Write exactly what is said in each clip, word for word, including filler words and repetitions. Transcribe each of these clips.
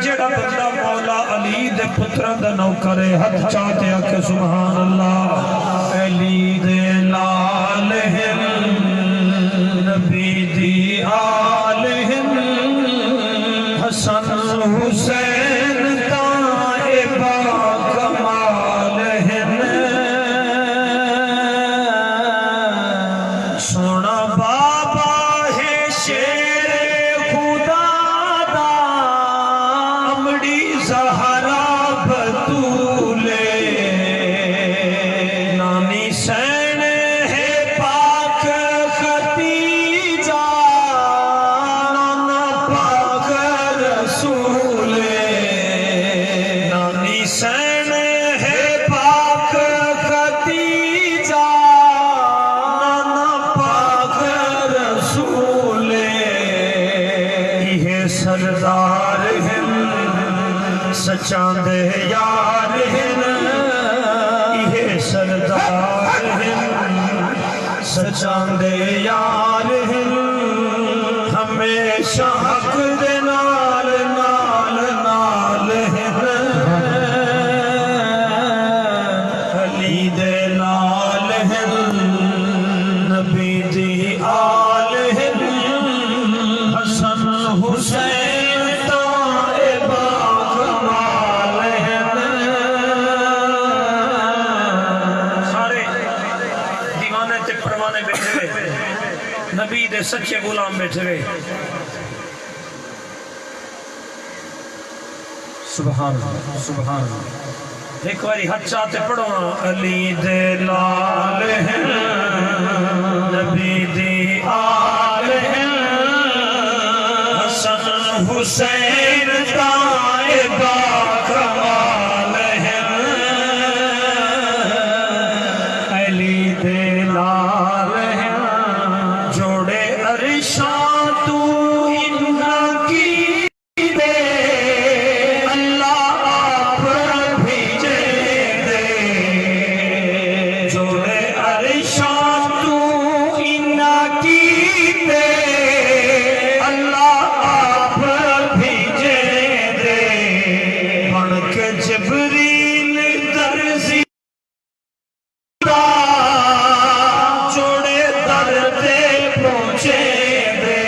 جیڑھا بندہ مولا علی دے پتراں دا نوکر ہے، ہتھ چا تے آکھے سبحان اللہ۔ علی دے لال ہن، نبی دی آل ہن، حسن حسین تاں اے با کمال ہن۔ سوہݨا بابا ہے شیر خدا دا، امڑی زہرا بتول اے۔ نانی سین ہے پاک خدیجہ، نانا پاک رسول اے۔ نانی سین ہے پاک خدیجہ، نانا پاک رسول اے۔ ایہے سردار ہن، سچاں دے یار ہن۔ ایہے سردار ہن، سچاں دے یار ہن، ہمیشہ حق دے نال، نال، نال ہن۔ علی دے لال ہن، نبی دی آل ہن، حسن حسین تاں اے با کمال ہن۔ سارے دیوانے تے پروانے ٻیٹھے ہوئے، نبی دے سچے غلام ٻیٹھے ہوئے۔ سبحان اللہ، سبحان اللہ۔ ہک واری ہتھ چا تے پڑھو ہاں۔ علی دے لال ہن، نبی دی آل ہن، حسن حسین تاں اے با کمال ہن۔ علی دے لال ہن، جوڑے عرشاں توں انہاں کیتے، اللہ آپ بھیجیندے۔ جوڑے عرشاں توں انہاں کیتے، اللہ آپ بھیجیندے۔ بݨ کے جبریل درزی جوڑے در تے پہنچیندے۔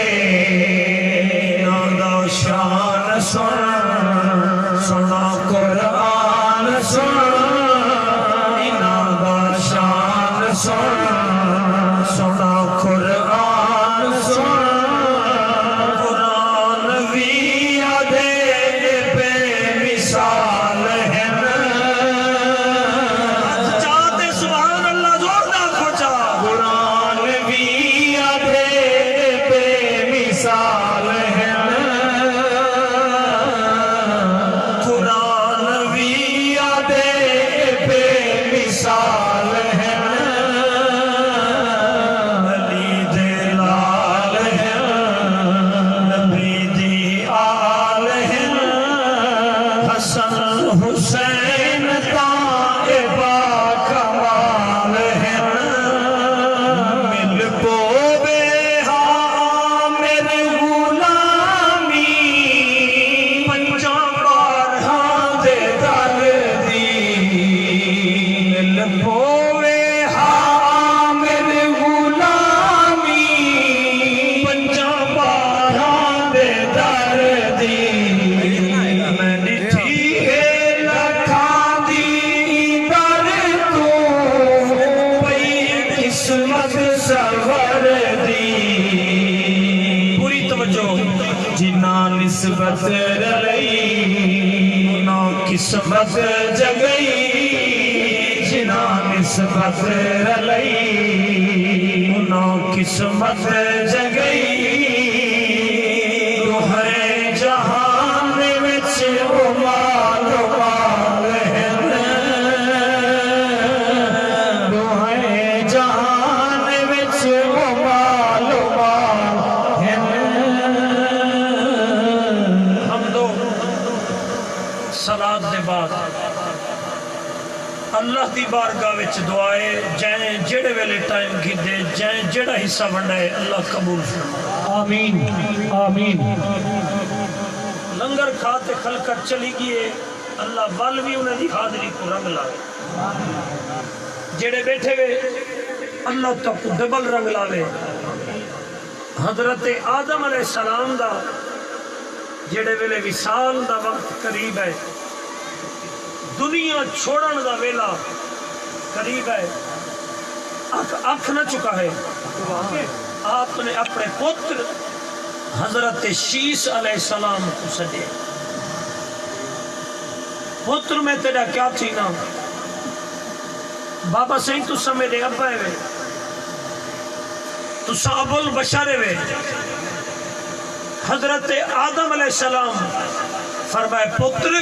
انہاں دا شان سݨ، سݨا قرآن سݨ۔ انہاں دا شان سݨ، سݨا قرآن سݨ۔ قرآن وی آہدے اے بے مثال ہن۔ ہتھ چا تے سبحان اللہ زوردار آکھو چا۔ قرآن وی آہدے اے بے مثال ہن۔ قرآن وی آہدے اے بے مثال ہن۔ علی دے لال ہن، نبی دی آل ہن، حسن حسین تاں اے با کمال ہن۔ مل پووے ہا عامر غلامی، پنجاں ٻارہاں دے در دی۔ مل پووے ہا عامر غلامی، پنجاں ٻارہاں دے در دی۔ میں ݙٹھی ہے لکھاں دی در توں، پئی قسمت سنور دی۔ پوری توجہ۔ جنہاں نسبت رلئی، انہاں قسمت جڳئی۔ جنہاں نسبت رلئی، انہاں قسمت جڳئی۔ ݙوہیں جہان وچ او مال مال ہن۔ ݙوہیں جہان وچ او مال مال ہن۔ حمد و ثناء دے بعد اللہ دی بارگاہ وچ دعا ہے، جئیں جیڑھے ویلے ٹائم گھدے، جئیں جیڑھا حصہ ونڈا ہے، اللہ قبول فرمائے۔ آمین، آمین۔ لنگر کھا تے خلقت چلی ڳئی ہے۔ اللہ ول وی انہاں دی حاضری کوں رنگ لاوے۔ جیڑھے ٻیٹھے وے، اللہ تہاکوں ڈبل رنگ لاوے۔ حضرت آدم علیہ السلام دا جیڑھے ویلے وصال دا وقت قریب ہے، دنیا چھوڑݨ دا ویلا قریب ہے، اکھ، اکھ نہ چکا ہے، آپ نے اپݨے پتر حضرت شیث علیہ السلام کوں سݙے، پتر میں تیݙا کیا تھینا؟ بابا سئیں، تساں میݙے ابا ہیوے، تساں ابو البشر ہیوے۔ حضرت آدم علیہ السلام فرمائے، پتر،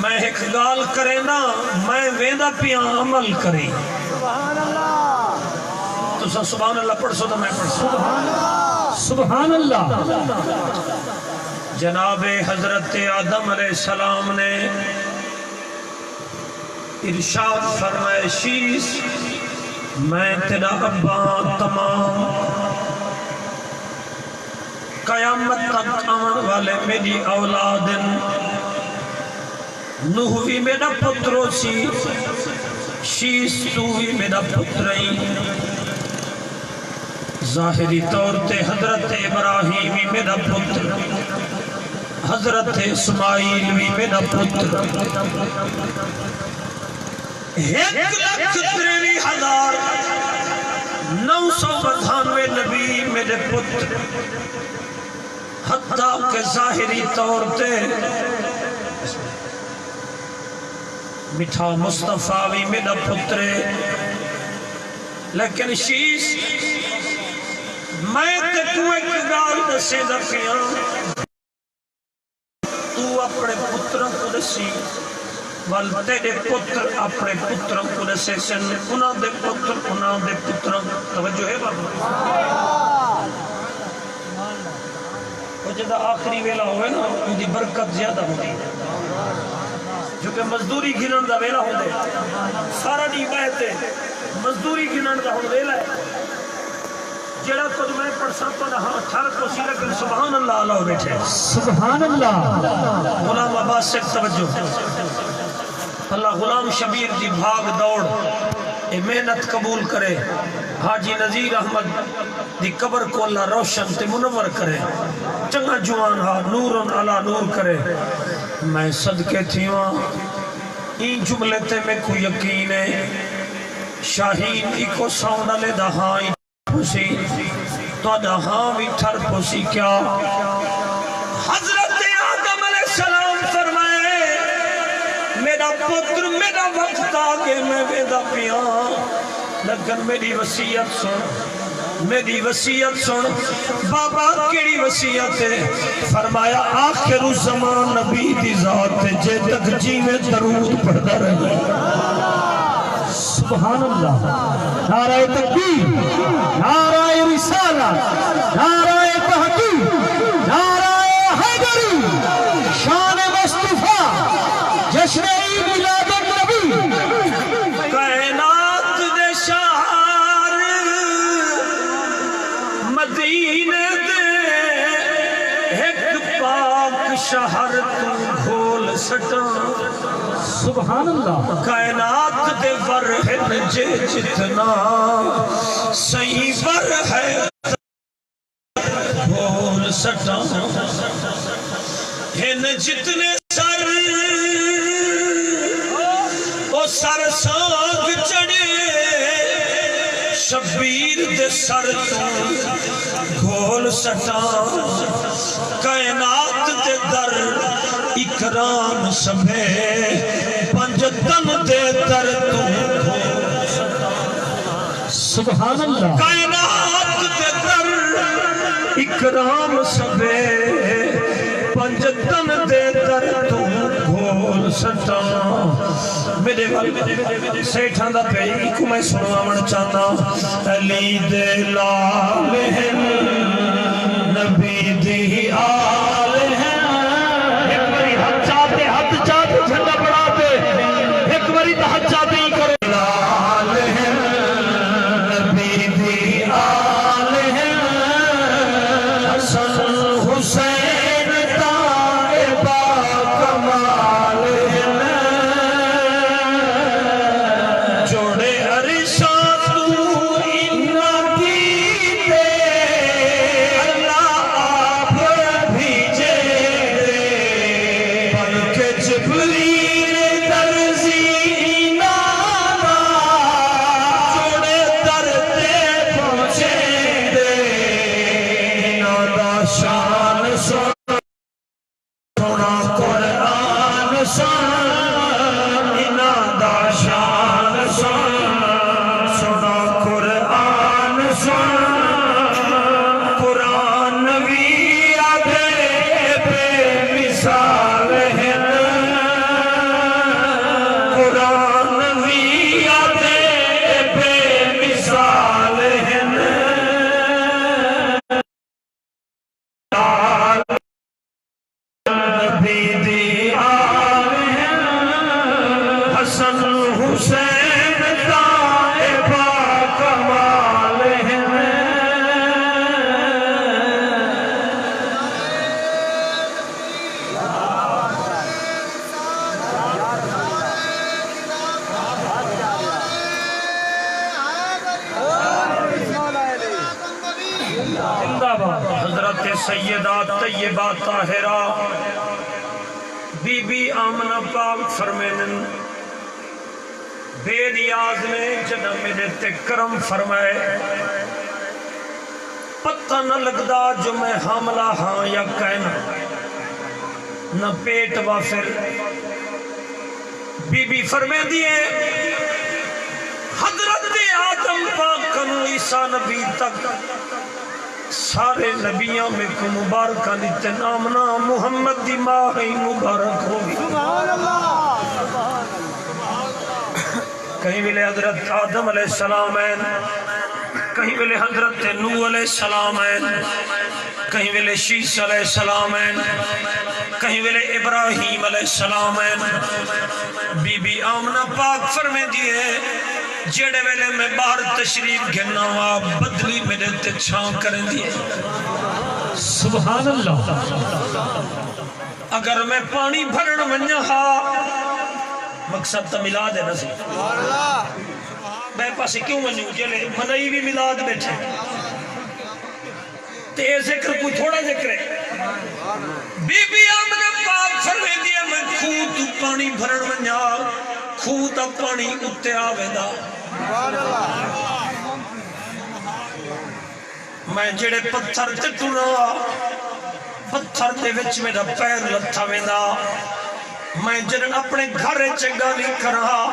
میں ہک ڳالھ کرینداں، میں ویندا پیاں، عمل کریں۔ سبحان اللہ۔ تساں سبحان اللہ پڑھسو تاں میں پڑھساں۔ سبحان اللہ۔ سبحان اللہ۔ جناب حضرت آدم علیہ السلام نے ارشاد فرمائے، شیث، میں تیݙا ابا ہاں، تمام قیامت تک آوݨ والے میݙی اولاد ہن۔ نوح وی میݙا پتر ہوسی، شیث توں وی میݙا پتر ہئیں۔ ظاہری طور تے حضرت ابراہیم وی میݙا پتر، حضرت اسماعیل وی میݙا پتر، ہک لکھ تریوی ہزار نو سو ٻنجانوے نبی میݙے پتر، حتیٰ کہ ظاہری طور تے مٹھا مصطفیٰ وی میݙا پتر ہے۔ لیکن شیث، میں تیکوں ہک ڳالھ ݙسیندا پیاں، توں اپݨے پتراں کوں ݙسی، ول تیݙے پتر اپݨے پتراں کوں ݙسیسن، انہاں دے پتر انہاں دے پتراں۔ توجہ ہے بابا؟ او جیڑھا آخری ویلا ہووے نا، اوندی برکت زیادہ ہوندی ہے، کیونکہ مزدوری گھنݨ دا ویلا ہوندے، سارا ݙینہہ ٻہہ تے مزدوری گھنݨ دا ہݨ ویلا ہے۔ جیڑھا کجھ میں پڑھساں تہاݙا ہاں ٹھر پوسی، لیکن سبحان اللہ آلا ٻیٹھے۔ سبحان اللہ۔ غلام عباس سئیں، توجہ۔ اللہ غلام شبیر دی بھاگ دوڑ، اے محنت قبول کرے۔ حاجی نذیر احمد دی قبر کوں اللہ روشن تے منور کرے۔ چنڳا جوان ہا، نور علی نور کرے۔ میں صدقے تھیواں، ایں جملے تے میکوں یقین ہے، شاہین ایکو ساؤنڈ آلے دا ہاں ہی پوسی، تہاݙا ہاں وی ٹھر پوسی کیا؟ حضرت آدم علیہ السلام فرمائے، میݙا پتر، میݙا وقت آ ڳئے، میں ویندا پیاں، لیکن میݙی وصیت سݨ، میݙی وصیت سݨ۔ بابا، کیڑھی وصیت ہے؟ فرمایا، آخر الزمان نبی دی ذات ہے، جے تک جیویں درود پڑھدا رہے۔ سبحان اللہ۔ نعرہ تکبیر، نعرہ رسالت، نعرہ تحقیق، نعرہ حیدری، شان مصطفیٰ، جشن عید میلاد النبی۔ کائنات دے شہر مدینے دے ہک پاک شہر توں گھول سٹاں۔ سبحان اللہ۔ کائنات دے ور ہن جے جتنا، سئیں ور ہے بھول سٹاں۔ ہن جتنے سر، او سر سانگ چڑھے، شبیر دے سر توں گھول سٹاں۔ کائنات دے در اکرام سبھے، پنج تن دے در توں گھول سٹاں۔ سبحان اللہ۔ کائنات دے در اکرام سبھے، پنج تن دے در توں گھول سٹاں۔ میݙے ول سیٹھاں دا پئی، ایکوں میں سݨواوݨ چاہنداں۔ علی دے لال ہن، نبی دی آل ہن۔ ہک واری ہتھ چا تے، ہتھ چا تے جھنڈا بݨا تے، ہک واری تاں ہتھ چا تے ہی کرو۔ لال ہن، نبی دی آل ہن، حسن حسین تاں سوہݨا قرآن سݨ، انہاں دا شان سݨ۔ سوہݨا قرآن سݨ، قرآن وی آہدے بے مثال ہن۔ قرآن وی آہدے بے مثال ہن۔ نبی دی آل ہن، حسن حسین تاں اے باکمال ہن۔ زندہ باد۔ حضرت سیدہ طیبہ طاہرہ بی بی آمنہ پاک فرمیندن، بے نیاز نے جݙاں میݙے تے کرم فرمائے، پتہ نہ لڳدا جو میں حاملہ ہاں یا کائناں، نہ پیٹ وافر۔ بی بی فرمیندی ہے، حضرت آدم پاک کنوں عیسیٰ نبی تک سارے نبیاں میکوں مبارکاں ݙتن، آمنہ محمد دی ماں ہئی، مبارک ہووی۔ سبحان اللہ۔ کہیں ویلے حضرت آدم علیہ السلام ہن، کہیں ویلے حضرت نوح علیہ السلام ہن، کہیں ویلے شیث علیہ السلام ہن، کہیں ویلے ابراہیم علیہ السلام ہن۔ بی بی آمنہ پاک فرمیندی ہے، جیڑھے ویلے میں ٻاہر تشریف گھن آواں، بدلی میݙے تے چھاں کریندی ہے۔ سبحان اللہ۔ اگر میں پاݨی بھرݨ ونڄاں ہا، مقصد تاں میلاد ہے نا سی۔ ٻئے پاسے کیوں ونڄوں، جیلے منائی وی میلاد ٻیٹھے۔ تے اے ذکر کوئی تھوڑا ذکر ہے۔ بی بی آمنہ پاک فرمیندی ہے، میں کھوہ توں پاݨی بھرݨ ونڄاں، کھوہ دا پاݨی اتے آ ویندا۔ میں جیڑھے پتھر تے ٹراں، پتھر دے وچ میݙا پیر لتھا ویندا۔ میں جݙݨ اپݨے گھر اچ ڳالھیں کراں،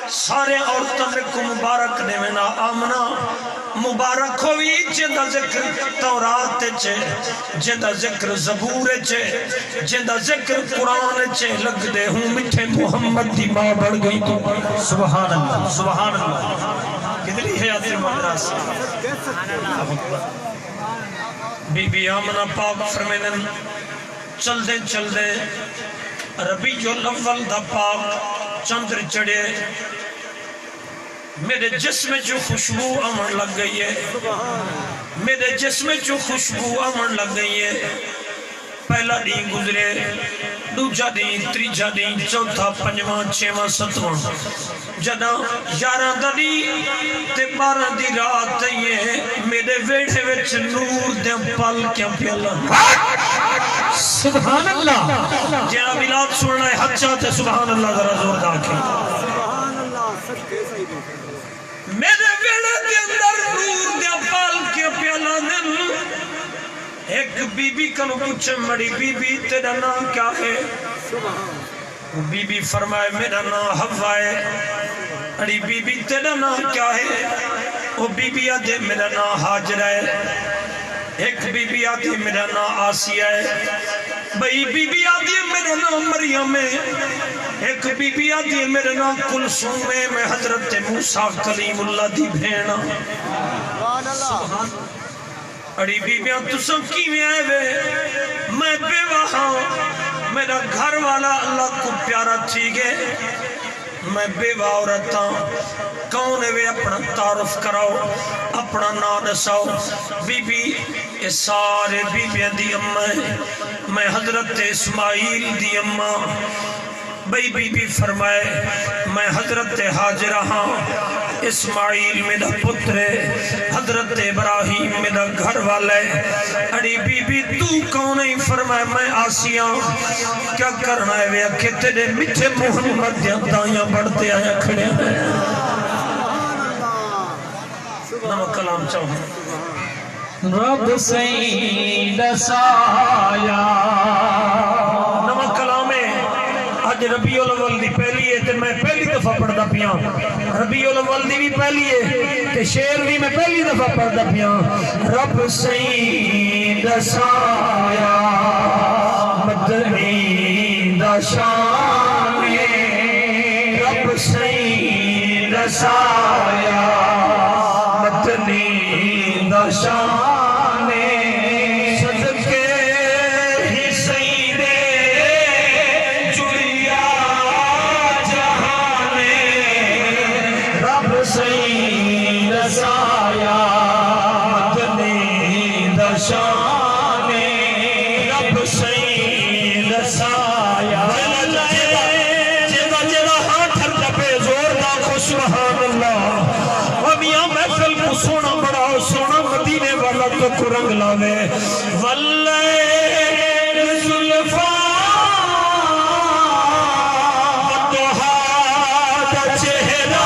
سارے عورتاں میکوں مبارک ݙیون، آمنہ مبارک ہووی، جیندا ذکر تورات اچ ہے، جیندا ذکر زبور اچ ہے، جیندا ذکر قرآن اچ ہے، لڳدے ہوں مٹھے محمد دی ماں بݨ ڳئی توں۔ سبحان اللہ، سبحان اللہ۔ کتنی حیات مدرس۔ بی بی آمنہ پاک فرمیندن، چلدے چلدے ربیع الاول دا پاک چندر چڑھے، میݙے جسم چوں خوشبو آوݨ لڳ ڳئی ہے، میݙے جسم چوں خوشبو آوݨ لڳ ڳئی ہے۔ پہلا ݙینہہ گزرے، ݙوجھا ݙینہہ، تریجھا ݙینہہ، چوتھا، پنجواں، چھیواں، ستواں۔ جݙاں یارہاں دا ݙینہہ تے ٻارہاں دی رات آئی ہے، میݙے ویڑھے وچ نور دیاں پالکیاں پیاں لڳدیاں۔ سبحان اللہ۔ جیڑھا میلاد سݨݨا ہے، ہتھ چا تے سبحان اللہ ذرا زوردار آکھے۔ میݙے ویڑھے دے اندر نور دیاں پالکیاں پیاں لڳدیاں۔ ہک بی بی کنوں پچھے، مڑی بی بی، تیݙا ناں کیا ہے؟ بی بی فرمائے، میݙا ناں حوا ہے۔ اڑی بی بی، تیݙا ناں کیا ہے؟ او بی بی آہدے، میݙا ناں ہاجرہ ہے۔ ہک بی بی آہدی، میݙا ناں آسیہ ہے۔ ٻئی بی بی آہدی، میݙا ناں مریم ہے۔ ہک بی بی آہدی، میݙا ناں کلثوم ہے، میں حضرت موسیٰ کلیم اللہ دی بھیݨ ہاں۔ سبحان اللہ۔ اڑی بیبیاں، تساں کیویں آئے وے؟ میں بیوہ ہاں، میݙا گھر والا اللہ کوں پیارا تھی ڳئے۔ میں بیوہ عورت ہاں۔ کون ہے وے؟ اپݨا تعارف کراؤ، اپݨا ناں ݙساؤ۔ بی بی، اے سارے بیبیاں دی اماں ہے۔ میں حضرت اسماعیل دی اماں۔ ٻئی بی بی فرمائے، میں حضرت ہاجرہ ہاں، اسماعیل میݙا پتر ہے، حضرت ابراہیم میݙا گھر والا ہے۔ اڑی بی بی، توں کون ہیں؟ فرمائے، میں آسیہ۔ کیا کرݨا ہے وے؟ آکھے، تیݙے مٹھے محمد دیاں دائیاں بݨ تے آیاں کھڑیاں ہیں۔ نواں کلام چاہوں۔ رب سئیں ݙسایا۔ ربیع الاول دی پہلی ہے تے میں پہلی دفعہ پڑھدا پیاں۔ ربیع الاول دی وی پہلی ہے تے شعر وی میں پہلی دفعہ پڑھدا پیاں۔ رب سئیں ݙسایا مدنی دا شان ہے، رب سئیں ݙسایا مدنی دا شان ہے۔ صدقے ہی سئیں دے جڑیا جہان، رب سئیں ݙسایا مدنی دا شان، رب سئیں ݙسایا۔ جیڑھا، جیڑھا، جیڑھا ہاں ٹھر ڄپے، زوردار آکھو سبحان اللہ۔ او میاں محفل کوں سوہݨا بݨاؤ، سوہݨا مدینے والا تہاکوں رنگ لاوے۔ واللیل زلفاں والضحیٰ دا چہرہ،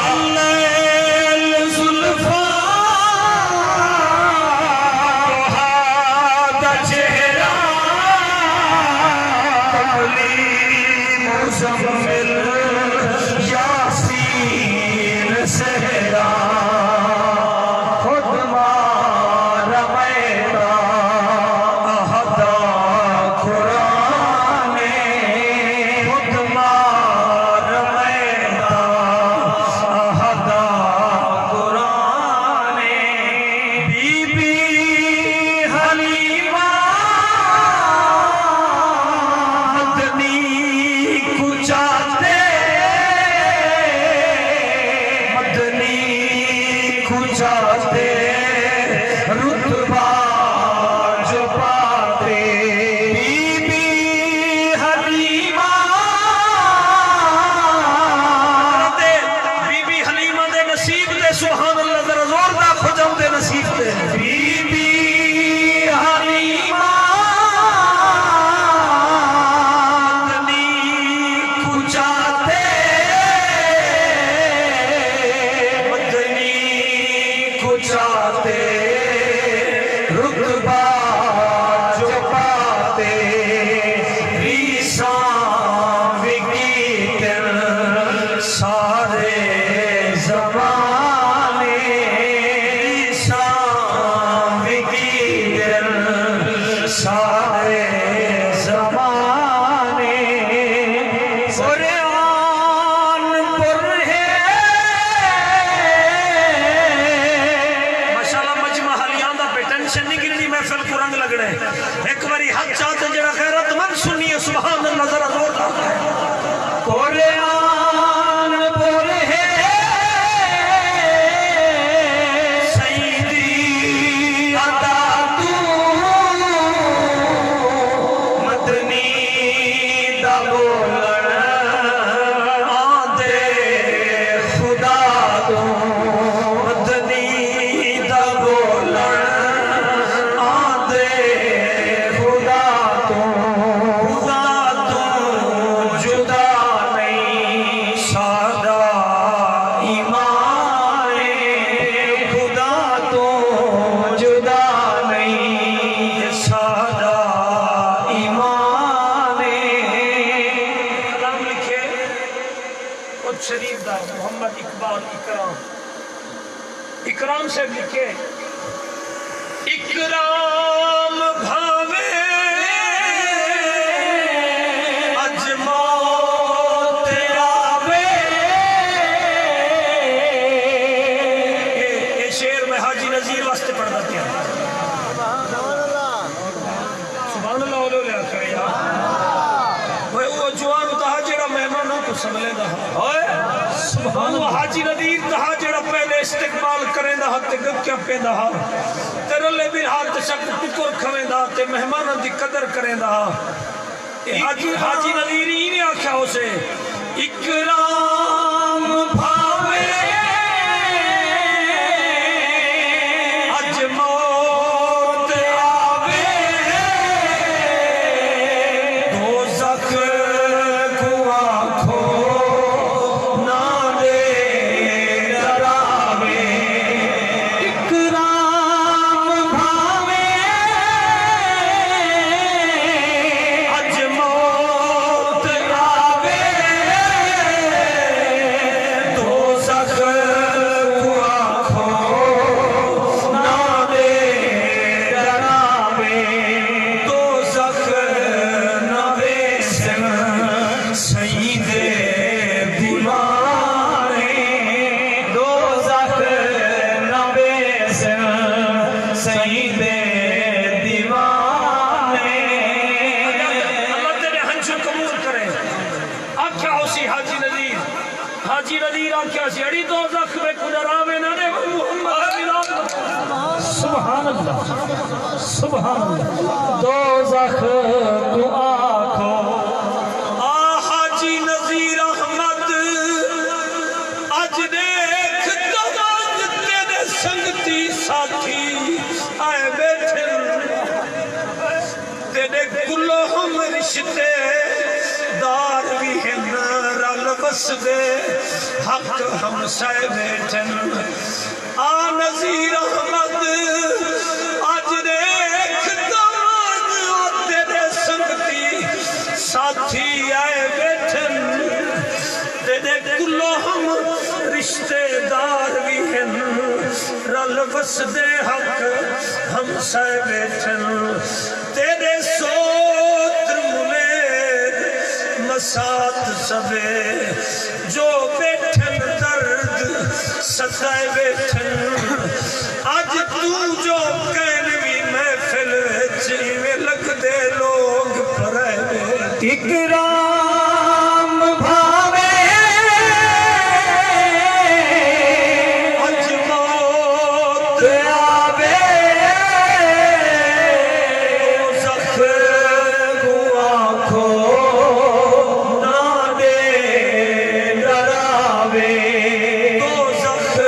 واللیل زلفاں والضحیٰ دا چہرہ، کملی مزمل یاسین صحرا، خود ماں رمیتا احدا قرآن، خود ماں رمیتا احدا قرآن۔ بی بی حلیمہ مدنی کوں چاتے، مدنی کوں چاتے رتبہ جو پاتے۔ بی بی حلیمہ دے، بی بی حلیمہ دے نصیب تے سبحان اللہ ذرا زوردار آکھو، جم تے نصیب تے۔ بی بی حلیمہ مدنی کوں چاتے، مدنی کوں چاتے رتبہ جو پاتے، ریساں وکیتن سارے زمانے، ریساں وکیتن سارے زمانے۔ قرآن پر ہے۔ ماشاءاللہ، مجمع حالیاں دا پہ ٹینشن نہیں گھننی، محفل کوں رنگ لڳݨے۔ ہک واری ہتھ چا تے جیڑھا غیرت مند سنی ہے، سبحان اللہ، ذرا زوردار۔ قرآن پر ہے سئیں دی عطا توں، مدنی دا ٻولݨ آندے خدا توں، مدنی دا ٻولݨ آندے خدا توں، خدا توں جدا نئیں ساݙا ایمان، خدا توں جدا نئیں ساݙا ایمان۔ کلام لکھے کجھ شریف دا، محمد اقبال اکرام۔ اکرام صاحب لکھے، اکرام بھاویں اڄ موت آوے۔ اے، اے شعر میں حاجی نذیر واسطے پڑھدا پیاں۔ سبحان اللہ، اولے اولے آکھیا یار۔ اوئے، او جوان تاں ہا جیڑھا مہماناں کوں سنبھلیندا ہا۔ اوئے، سبحان اللہ۔ او حاجی نذیر تاں ہا جیڑھا پہلے استقبال کریندا ہا تے ڳکیاں پیندا ہا تے رلے ٻرہا تے شک ٹکر کھویندا ہا تے مہماناں دی قدر کریندا ہا۔ اے حاجی، حاجی نذیر ایویں آکھیا ہوسے، اکرام بھاویں اڄ موت آوے، دوزخ کوں آکھو نہ ݙے ݙراوے۔ اکرام بھاویں نذیر آکھیا سی، اڑی دوزخ میکوں ݙراوے نہ ݙے، محمد دی ذات۔ سبحان اللہ، سبحان اللہ۔ دوزخ کوں آکھو، آ حاجی نذیر احمد، اڄ ݙیکھ تاں ونڄ تیݙے سنگتی ساتھی آئے ٻیٹھن۔ تیݙے کلہم رشتے دار وی ہن، رل وسدے حق ہمسائے ٻیٹھن۔ آ نذیر احمد، اڄ ݙیکھ تاں ونڄ، تیݙے سنگتی ساتھی آئے ٻیٹھن۔ تیݙے کلہم رشتے دار وی ہن، رل وسدے حق ہمسائے ٻیٹھن۔ تیݙے سوتر منیر مسات سبھے، جو ٻیٹھن درد ستائے ٻیٹھن۔ اڄ توں جو کائنی محفل وچ، ایویں لڳدے لوگ پرائے ٻیٹھن۔ اکرام بھاوے اڄ موت آوے، دوزخ کوں آکھو نہ ݙے ݙراوے، دوزخ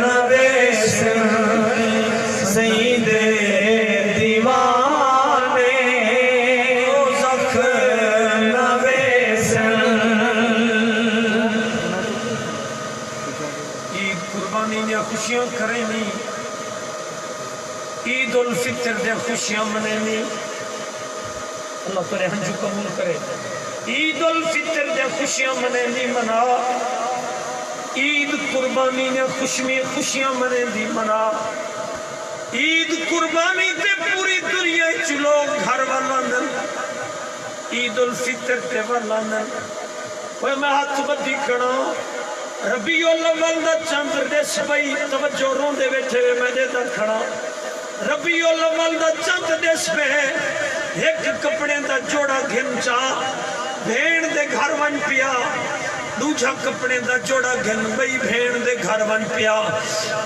نہ ویسن سئیں دے دیوانے، دوزخ نہ ویسن۔ عید قربانی دیاں خوشیاں کرینی، عید الفطر دیاں خوشیاں منینی۔ اللہ تیݙے ہنجو قبول کرے۔ عید الفطر دیاں خوشیاں منیندی منا، عید قربانی دیاں خوشمی خوشیاں منیندی منا۔ عید قربانی تے پوری دنیا اچ لوگ گھر ول آندن، عید الفطر تے ول آندن۔ اوئے میں ہتھ ٻدھی کھڑاں، ربیع الاول دا چندر ݙس پئی، توجہ، روندے ٻیٹھے وے، میں ݙیہدا کھڑاں۔ ربیع الاول دا چندر ݙس پئے، ہک کپڑے دا جوڑا گھن چا بھیݨ دے گھر ونڄ پیا، ݙوجھا کپڑے دا جوڑا گھن ٻئی بھیݨ دے گھر ونڄ پیا۔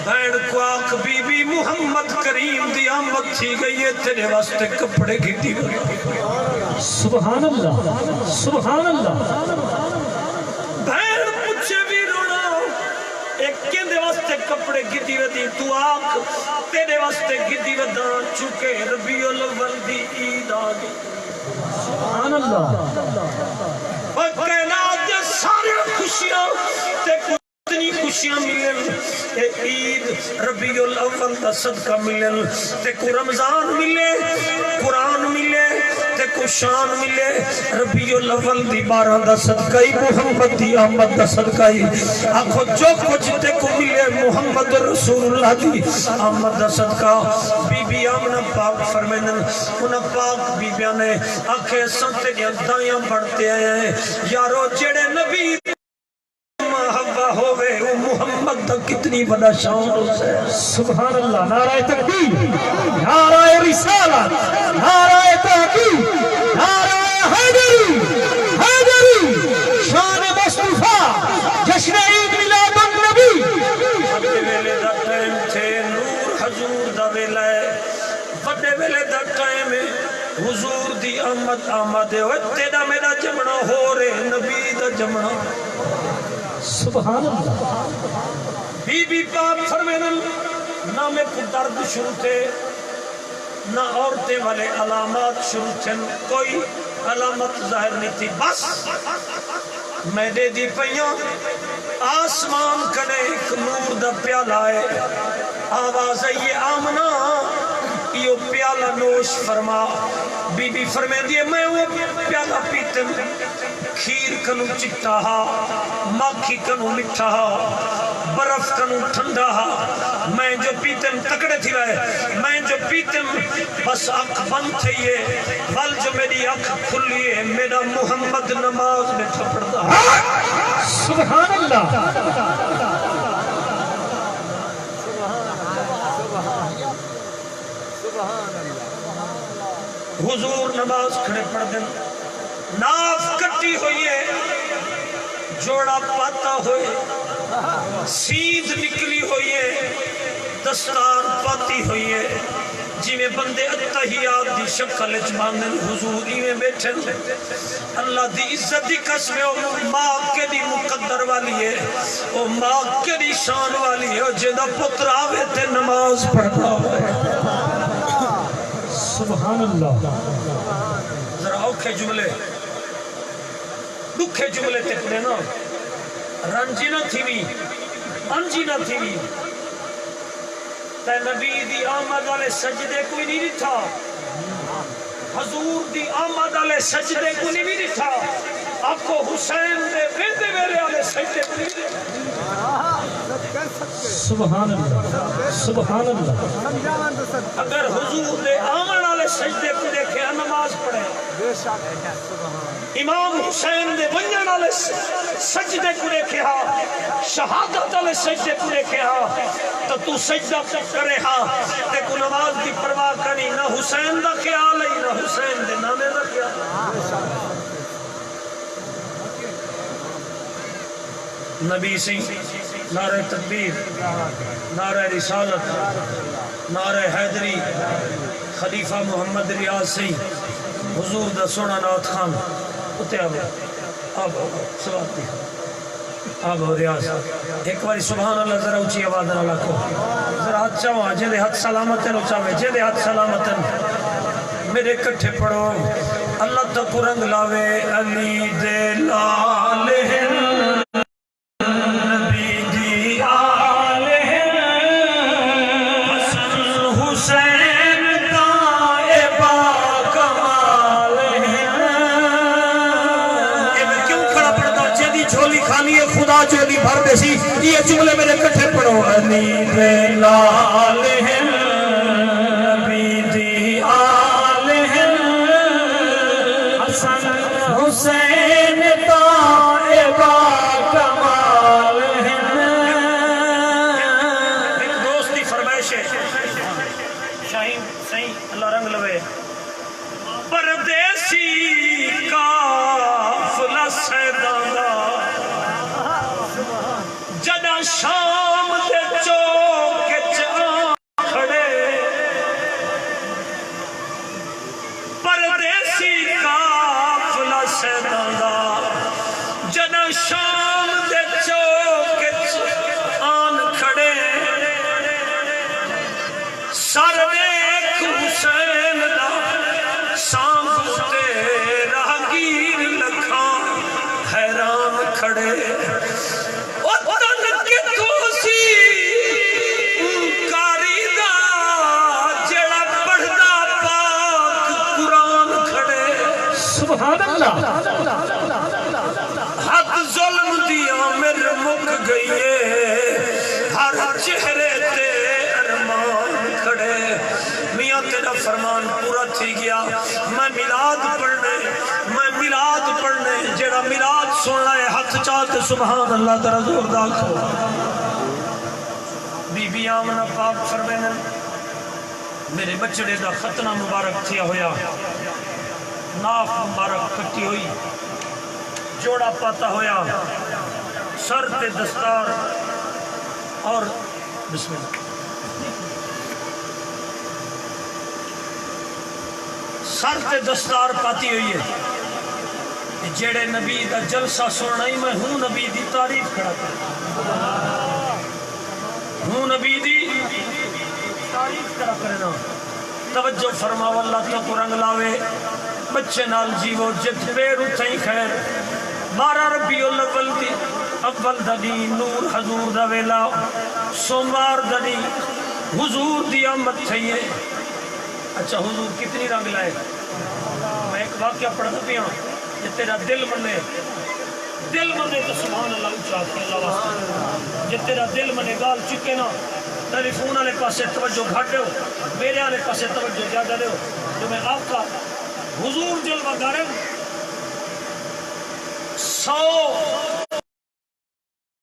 بھیݨ کوں آکھ، بی بی، محمد کریم دی آمد تھی ڳئی ہے، تیݙے واسطے کپڑے گھدی ودی۔ سبحان اللہ، سبحان اللہ۔ بھیݨ پچھے وی رونا، اے کیندے واسطے کپڑے گھدی ودی؟ توں آکھ، تیݙے واسطے گھدی وداں، چونکہ ربیع الاول دی عید آ ڳئی۔ سبحان اللہ۔ پر کائنات دے سارے خوشیاں تے اتنی خوشیاں ملن، اے عید ربیع الاول دا صدقہ ملن۔ تیکوں رمضان ملے، قرآن ملے، تیکوں شان ملے، ربیع الاول دی بارہ دا صدقہ ہی، محمد دی آمد دا صدقہ ہی۔ آکھو، جو کجھ تیکوں ملے، محمد رسول اللہ دی آمد دا صدقہ۔ بی بی آمنہ پاک فرمیندن، انہاں پاک بیبیاں نے آکھے، اساں تیݙیاں دائیاں بݨ تے آئے ہیں۔ یارو، جیڑھے نبی ماں حوا ہووے، او محمد دا کتنی وݙا شان ہوسے۔ سبحان اللہ، نعرہ تکبیر، نعرہ رسالت، نعرہ تحقیق، نعرہ حیدری، حیدری، شان مصطفیٰ، جشن عید میلاد النبی۔ ودے ویلے دا ٹائم تھے، نور حضور دا ویلا ہے۔ وݙے ویلے دا ٹائم ہے، حضور دی آمد آمد ہے۔ اوئے تیݙا میݙا جمݨا ہور ہے، نبی دا جمݨا۔ سبحان اللہ۔ بی بی پاک فرمیندن، نہ میکوں درد شروع تھے، نہ عورتیں والے علامات شروع تھن، کوئی علامت ظاہر نہیں تھی۔ بس میں ݙیہدی پئی آں، آسمان کنے ہک نور دا پیالہ آئے، آواز آئی ہے، آمنہ، ایہو پیالہ نوش فرما۔ بی بی فرمیندی ہے، میں او پیالہ پیتم، کھیر کنوں چٹا ہا، ماکھی کنوں مٹھا ہا، برف کنوں ٹھنڈا ہا۔ میں جو پیتم، تکڑے تھی وائے، میں جو پیتم، بس اکھ بند تھئی ہے، ول جو میݙی اکھ کھلی ہے، میݙا محمد نماز ٻیٹھا پڑھدا ہے۔ سبحان اللہ۔ حضور نماز کھڑے پڑھدن، ناف کٹی ہوئی ہے۔ جوڑا پاتا ہوئے، سیندھ نکلی ہوئی ہے، دستار پاتی ہوئی ہے، جیویں بندے اتحیات دی شکل اچ باندھن، حضور ایویں ٻیٹھن۔ اللہ دی عزت دی قسم ہے، او ماں کیݙی مقدر والی ہے، او ماں کیݙی شان والی ہے، او جیندا پتر آوے تے نماز پڑھدا ہوئے۔ سبحان اللہ۔ ذرا اوکھے جملے، ݙکھے جملے تے پڑھے نا، رنج نہ تھیوی، انج نہ تھیوی۔ تے نبی دی آمد آلے سجدے کوئی نہیں ݙٹھا، حضور دی آمد آلے سجدے کوئی نہیں ݙٹھا۔ آکھو حسین دے ویندے ویلے آلے سجدے کوئی نہیں ݙٹھا۔ سبحان اللہ، سبحان اللہ۔ اگر حضور دے آوݨ آلے سجدے کوں ݙیکھے، نماز پڑھے۔ امام حسین دے ونڄݨ آلے س-، سجدے کوں ݙیکھے ہا، شہادت آلے سجدے کوں ݙیکھے ہا، تاں توں سجدہ کرے ہا، تیکوں نماز دی پرواہ کائنی، نہ حسین دا خیال ہے، نہ حسین دے نانے دا خیال۔ نبی سئیں، نعرہ تکبیر، نعرہ رسالت، نعرہ حیدری، خلیفہ محمد ریاض سئیں، حضور دا سوہݨا نعت خوان، اتے آوو، آوو، آوو، سوات دی۔ آوو ریاض، ہک واری سبحان اللہ ذرا اچی آواز نال آکھو، ذرا ہتھ چاواں، جیندے ہتھ سلامت ہن، او چاوے، جیندے ہتھ سلامت ہن، میݙے کٹھے پڑھو، اللہ تیکوں رنگ لاوے، علی دے لال ہن۔ نبی دی آل ہن، حسن حسین تاں اے باکمال ہن۔ اے میں کیوں کھڑا پڑھدا؟ جیندی جھولی خالی ہے، خدا جھولی بھر ݙیسی۔ اے جملے میݙے کٹھے پڑھو۔ علی دے لال ہن، نبی دی آل ہن، حسن حسین تاں اے باکمال ہن۔ ہک دوست دی فرمائش ہے، شاہین سئیں، اللہ رنگ لوے، پردیسی قافلہ سیداں دا، جݙاں شام دے چوک اچ آ کھڑے، پردیسی قافلہ سیداں دا، جݙاں شام دے چوک اچ آن کھڑے، سر ݙیکھ حسین دا سانگھ اتے راہگیر لکھاں حیران کھڑے۔ او تن کتھوں سی اوں قاری دا، جیڑھا پڑھدا پاک قرآن کھڑے۔ سبحان اللہ۔ حد ظلم دی عامر مک ڳئی اے، ہر چہرے تے ارمان کھڑے۔ میاں تیݙا فرمان پورا تھی ڳیا، میں میلاد پڑھݨے، میں میلاد پڑھݨے۔ جیڑھا میلاد سݨݨا ہے، ہتھ چا تے سبحان اللہ ذرا زوردار آکھو۔ بی بی آمنہ پاک فرمیندن، میݙے ٻچڑے دا ختنہ مبارک تھیا ہویا، ناف مبارک کٹی ہوئی، جوڑا پاتا ہویا، سر تے دستار اور بسم اللہ۔ سر تے دستار پاتی ہوئی ہے۔ تے جیڑھے نبی دا جلسہ سݨݨا ہئی، میں ہوں نبی دی تعریف کھڑا کرینداں۔ ہوں نبی دی تعریف کھڑا کرینداں۔ توجہ فرماؤ، اللہ تیکوں رنگ لاوے۔ ٻچے نال جیوو، جتھ پیر اتھائیں خیر۔ بارہ ربیع الاول دی، اول دا ݙینہہ، نور حضور دا ویلا، سوموار دا ݙینہہ، حضور دی آمد تھئی ہے۔ اچھا، حضور کتنی رنگ لائے۔ میں ہک واقعہ پڑھدا پیاں، جے تیݙا دل منے، دل منے تے سبحان اللہ اچا آکھیں، اللہ واسطے۔ جے تیݙا دل منے، ڳالھ چکے نا، ٹیلی فون آلے پاسے توجہ گھٹ ݙیو، میݙے آلے پاسے توجہ زیادہ ݙیو۔ جو میں آقا حضور جلوہ گر ہن، سو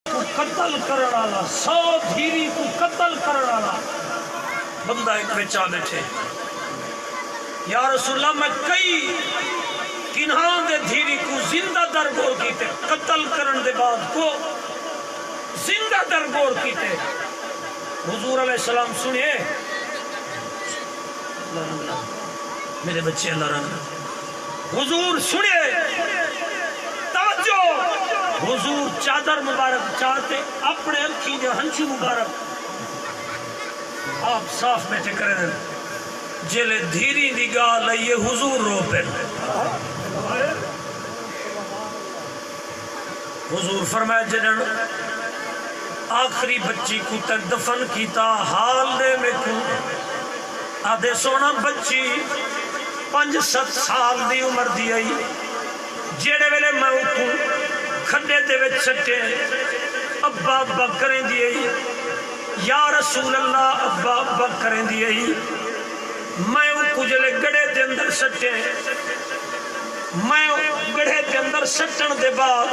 کوں قتل کرݨ آلا، سو دھیری کوں قتل کرݨ آلا بندہ ہک وچ آ ٻیٹھے۔ یا رسول اللہ، میں کئی انہاں دے دھیری کوں زندہ در گور کیتے، قتل کرݨ دے بعد کوں زندہ در گور کیتے۔ حضور علیہ السلام سݨیے، میرے بچے اللہ رحم۔ حضور سݨیے، توجہ، حضور چادر مبارک چا تے اپݨے اکھیں دے ہنجو مبارک آپ صاف بیٹھے کرے دن۔ جیلے دھیریں دی ڳالھ آئی ہے، حضور رو پن۔ حضور فرمایا، جݙݨ آخری بچی کوں تیں دفن کیتا، حال ݙے میکوں۔ آہدے، سوہݨا، بچی پنج ست سال دی عمر دی ہئی، جیڑھے ویلے میں اوکوں کھݙے دے وچ سٹے، ابا ابا کریندی ہئی، یا رسول اللہ، ابا ابا کریندی ہئی۔ میں اوکوں جیلے گڑھے دے اندر سٹے، میں گڑھے دے اندر سٹݨ دے بعد،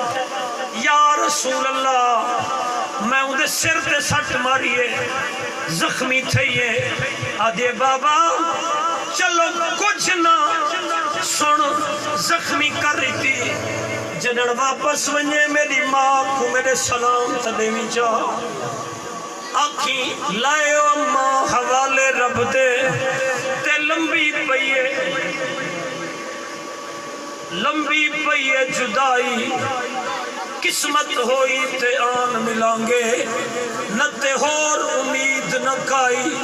یا رسول اللہ، میں اوندے سر تے سٹ ماری ہے، زخمی تھئی ہے۔ آہدے، بابا، چلو کجھ نہ، سݨ، زخمی کر ݙتی، جݙݨ واپس ونڄے میݙی ماں کوں میݙے سلام تاں ݙیویں چا۔ اکھیں لائے او اماں حوالے رب دے، تے لمبی پئی اے، لمبی پئی اے جدائی، قسمت ہوئی تے آن ملانگے، نہ تے ہور امید نہ کائی۔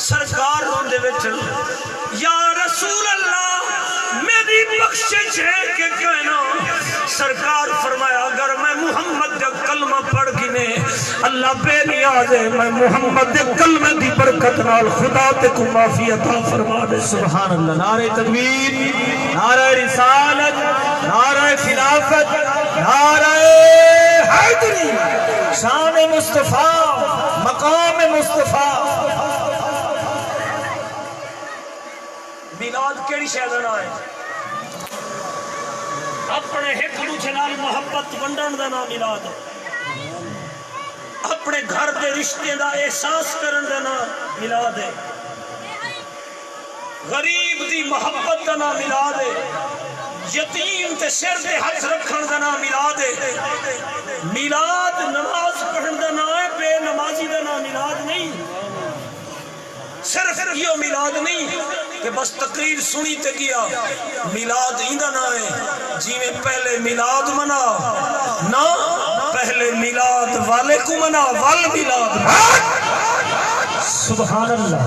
سرکار روندے ویٹھن، یا رسول اللہ، میݙی بخشش ہے کہ کائنا؟ سرکار فرمایا، اگر میں محمد دا کلمہ پڑھ گھنے، اللہ بے نیاز ہے، میں محمد دے کلمے دی برکت نال خدا تیکوں معافی عطا فرما ݙے۔ سبحان اللہ، نعرہ تکبیر، نعرہ رسالت، نعرہ خلافت، نعرہ حیدری، شان مصطفیٰ، مقام مصطفیٰ۔ میلاد کیڑھی شے دا ناں ہے؟ اپݨے ہک ݙوجھے نال محبت ونڈݨ دا ناں میلاد ہے۔ اپݨے گھر دے رشتے دا احساس کرݨ دا ناں میلاد ہے۔ غریب دی محبت دا ناں میلاد ہے۔ یتیم تے سر تے ہتھ رکھݨ دا ناں میلاد ہے۔ میلاد نماز پڑھݨ دا ناں ہے، بے نمازی دا ناں میلاد نہیں۔ صرف ایہو میلاد نہیں کہ بس تقریر سݨی تے ڳیا۔ میلاد ایندا ناں ہے، جیویں پہلے میلاد منا، نہ، پہلے میلاد والے کوں منا، ول میلاد نہ۔ سبحان اللہ۔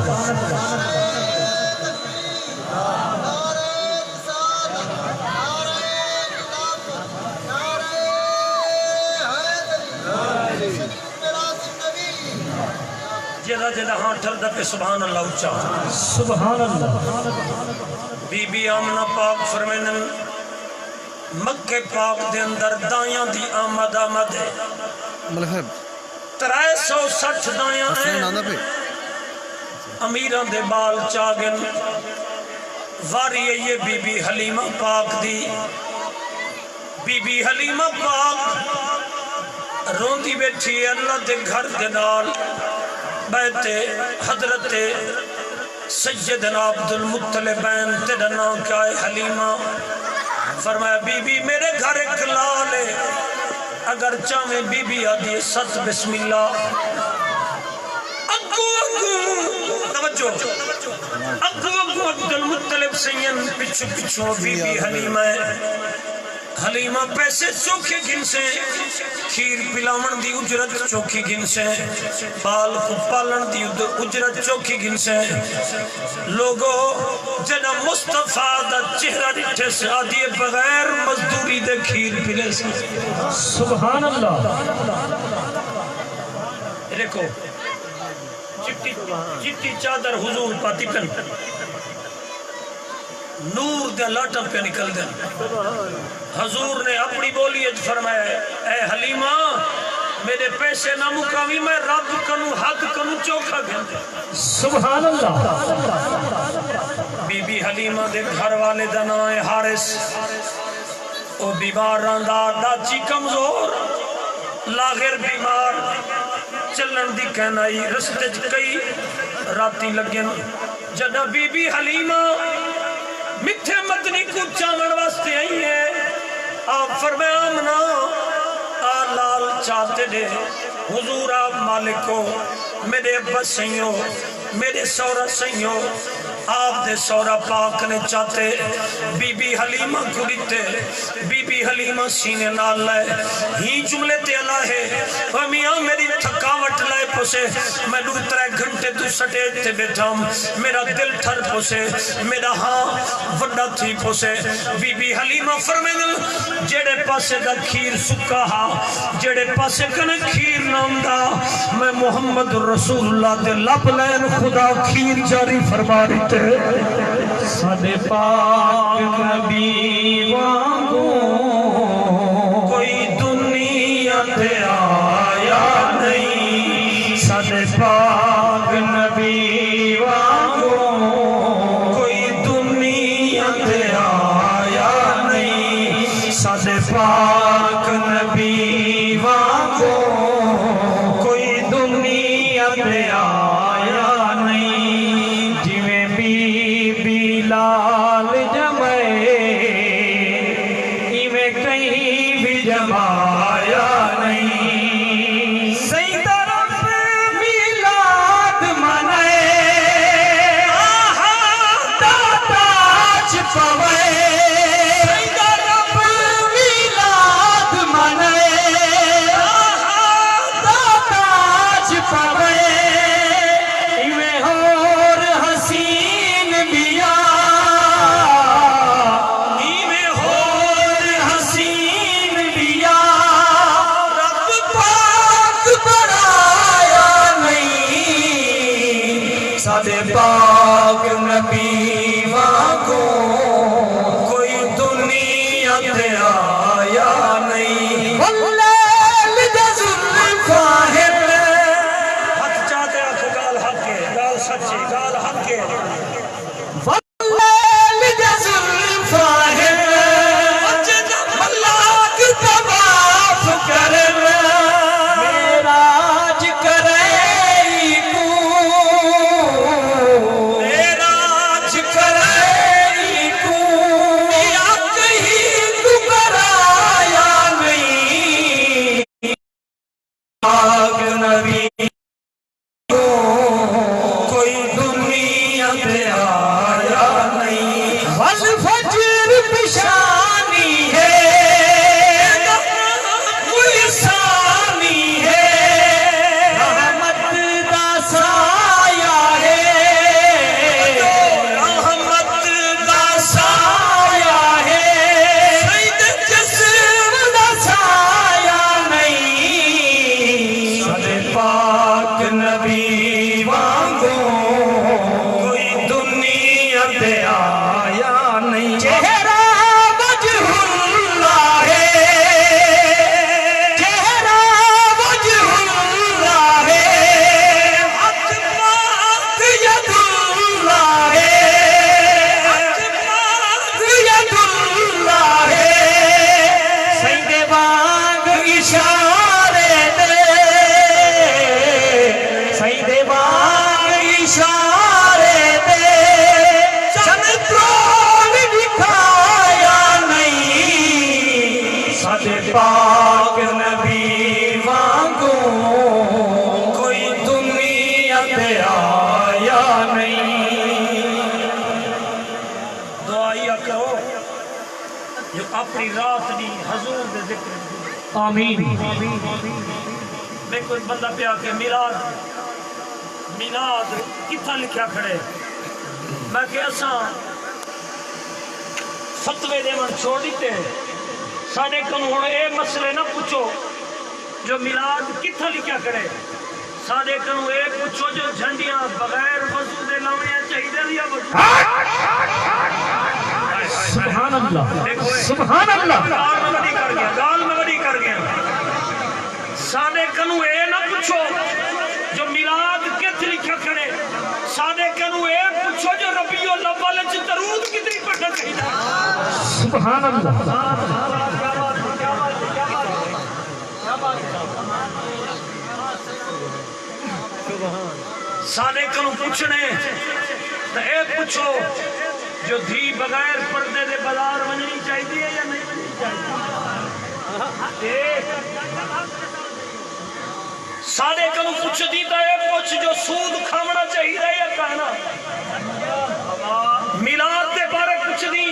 جیڑھا جیڑھا ہاں ٹھردا پئے، سبحان اللہ اچا۔ سبحان اللہ۔ بی بی آمنہ پاک فرمیندن، مکے پاک دے اندر دایاں دی آمد آمد ہے۔ ملہب۔ ترے سو سٹھ دایاں ہیں۔ امیراں دے ٻال چا ڳن۔ واری آئی ہے بی بی حلیمہ پاک دی۔ بی بی حلیمہ پاک روندی ٻیٹھی ہے، اللہ دے گھر دے نال ٻہہ تے حضرت سیدنا عبدالمطلبین، تیݙا ناں کیا ہے؟ حلیمہ۔ فرمایا، بی بی، میݙے گھر ہک لال ہے، اگر چاہیں، بی بی آہدی ہے، ست بسم اللہ۔ اڳوں اڳوں، توجہ، اڳوں اڳوں عبدالمطلب سئیں، پچھوں پچھوں بی بی حلیمہ ہے۔ حلیمہ پیسے چوکھے گھنسے، کھیر پلاوݨ دی اجرت چوکھی گھنسے، ٻال کوں پالݨ دی اج-، اجرت چوکھی گھنسے۔ لوگو، جݙاں مصطفیٰ دا چہرہ ݙٹھس، آہدی ہے، بغیر مزدوری دے کھیر پلیس۔ سبحان اللہ۔ ݙیکھو، چٹی، چٹی چادر حضور پاتی پن۔ نور دیاں لاٹاں پیا نکلدن۔ حضور نے اپݨی ٻولی اچ فرمایا، اے حلیمہ، میݙے پیسے نہ مکاویں، میں رب کنوں، حق کنوں چوکھا گھندے۔ سبحان اللہ۔ بی بی حلیمہ دے گھر والے دا ناں ہے حارث۔ او بیمار رہندا، ݙاچی کمزور، لاغر بیمار، چلݨ دی کینائی، رستے اچ کئی راتیں لڳن۔ جݙاں بی بی حلیمہ مٹھے مدینے کوں چاوݨ واسطے آئی ہے۔ آپ فرمایا، آمنہ، آ لال چا تیݙے۔ حضور آپ مالک ہو، میݙے ابا سئیں ہو، میݙے سہرا سئیں ہو۔ آپ دے سہرا پاک نے چا تے بی بی حلیمہ کوں ݙتے۔ بی بی حلیمہ سینے نال لائے، ہیں جملے تے الا ہے، او میاں، میݙی تھکاوٹ لائے پوسے، میں ݙو ترے گھنٹے توں سٹیج تے ٻیٹھا ہم، میݙا دل ٹھر پوسے، میݙا ہاں وݙا تھی پوسے۔ بی بی حلیمہ فرمیندن، جیڑھے پاسے دا کھیر سکا ہا، جیڑھے پاسے کنے کھیر نہ ہوندا، میں محمد رسول اللہ دے لب لین خدا کھیر جاری فرما ݙتے۔ ساݙے پاک نبی وانگوں کوئی دنیا تے آیا نہیں۔ ساݙے پاک نبی وانگوں کوئی دنیا تے آیا نہیں۔ ساݙے پاک نبی وانگوں کوئی دنیا تے آیا نہیں۔ جیویں بی بی لال ڄمائے، ایویں کہیں وی ڄمایا نہیں۔ سئیں دا رب میلاد منائے، آہا، دا تاج پوائے۔ سئیں دا رب میلاد منائے، آہا، دا تاج پوائے۔ ایویں ہور حسین ٻیا، ایویں ہور حسین ٻیا، رب پاک بݨایا نہیں۔ ساݙے پاک نبی وانگوں کوئی دنیا تے آیا نہیں۔ واللیل جزل فاہم۔ ہتھ چا تے آکھو، ڳالھ حق ہے، ڳالھ سچ ہے، ڳالھ حق ہے۔ واللیل جزل فاہم، ملاک طواف کرن۔ معراج کرے کوں، معراج کرے کوں، یا کہیں کوں کرایا نہیں۔ پاک نبی کوں کوئی دنیا تے آیا نہیں۔ والفجر پیشانی ہے، کوئی ثانی ہے، رحمت دا سایہ ہے، رحمت دا سایہ ہے، سید جسم دا سایہ نہیں۔ ساݙے پاک نبی وانگوں کوئی دنیا تے آیا نہیں۔ چہرہ وجہ اللہ ہے، چہرہ وجہ اللہ ہے، ہتھ پاک ید اللہ ہے، ہتھ پاک ید اللہ ہے۔ سئیں دے وانگ اشارے تے، سئیں دے وانگ اشارے تے، چن تروڑ ݙکھایا نہیں۔ ساݙے پاک نبی وانگوں کوئی دنیا تے آیا نہیں۔ دعا ایا کرو جو اپݨی رات دی حضور دے ذکر وچ گزرے۔ آمین۔ میکوں ہک بندہ پیا کہ میلاد، میلاد کتھاں لکھیا کھڑے؟ میں کہ اساں فتوے ݙیوݨ چھوڑ ݙتے۔ ساݙے کنوں ہݨ اے مسئلے نہ پچھو جو میلاد کتھاں لکھیا کھڑے۔ ساݙے کنوں اے پچھو جو جھنڈیاں بغیر وضو دے لاوݨیاں چاہیدیاں یا وضو؟ سبحان اللہ، سبحان اللہ۔ ڳالھ میں وݙی کر ڳیا، ڳالھ میں وݙی کر ڳیا۔ ساݙے کنوں اے نہ پچھو جو میلاد کتھ لکھیا کھڑے، ساݙے کنوں اے پچھو جو ربیع الاول اچ درود کتنی پڑھݨا چاہیدا۔ سبحان اللہ۔ ساݙے کنوں پچھݨے تاں اے پچھو جو دھی بغیر پردے دے ساݙے کنوں پچھدی تاں اے پچھ جو سود کھاوݨا چاہیدا ہے یا کائنا؟ میلاد دے بارے پچھدی،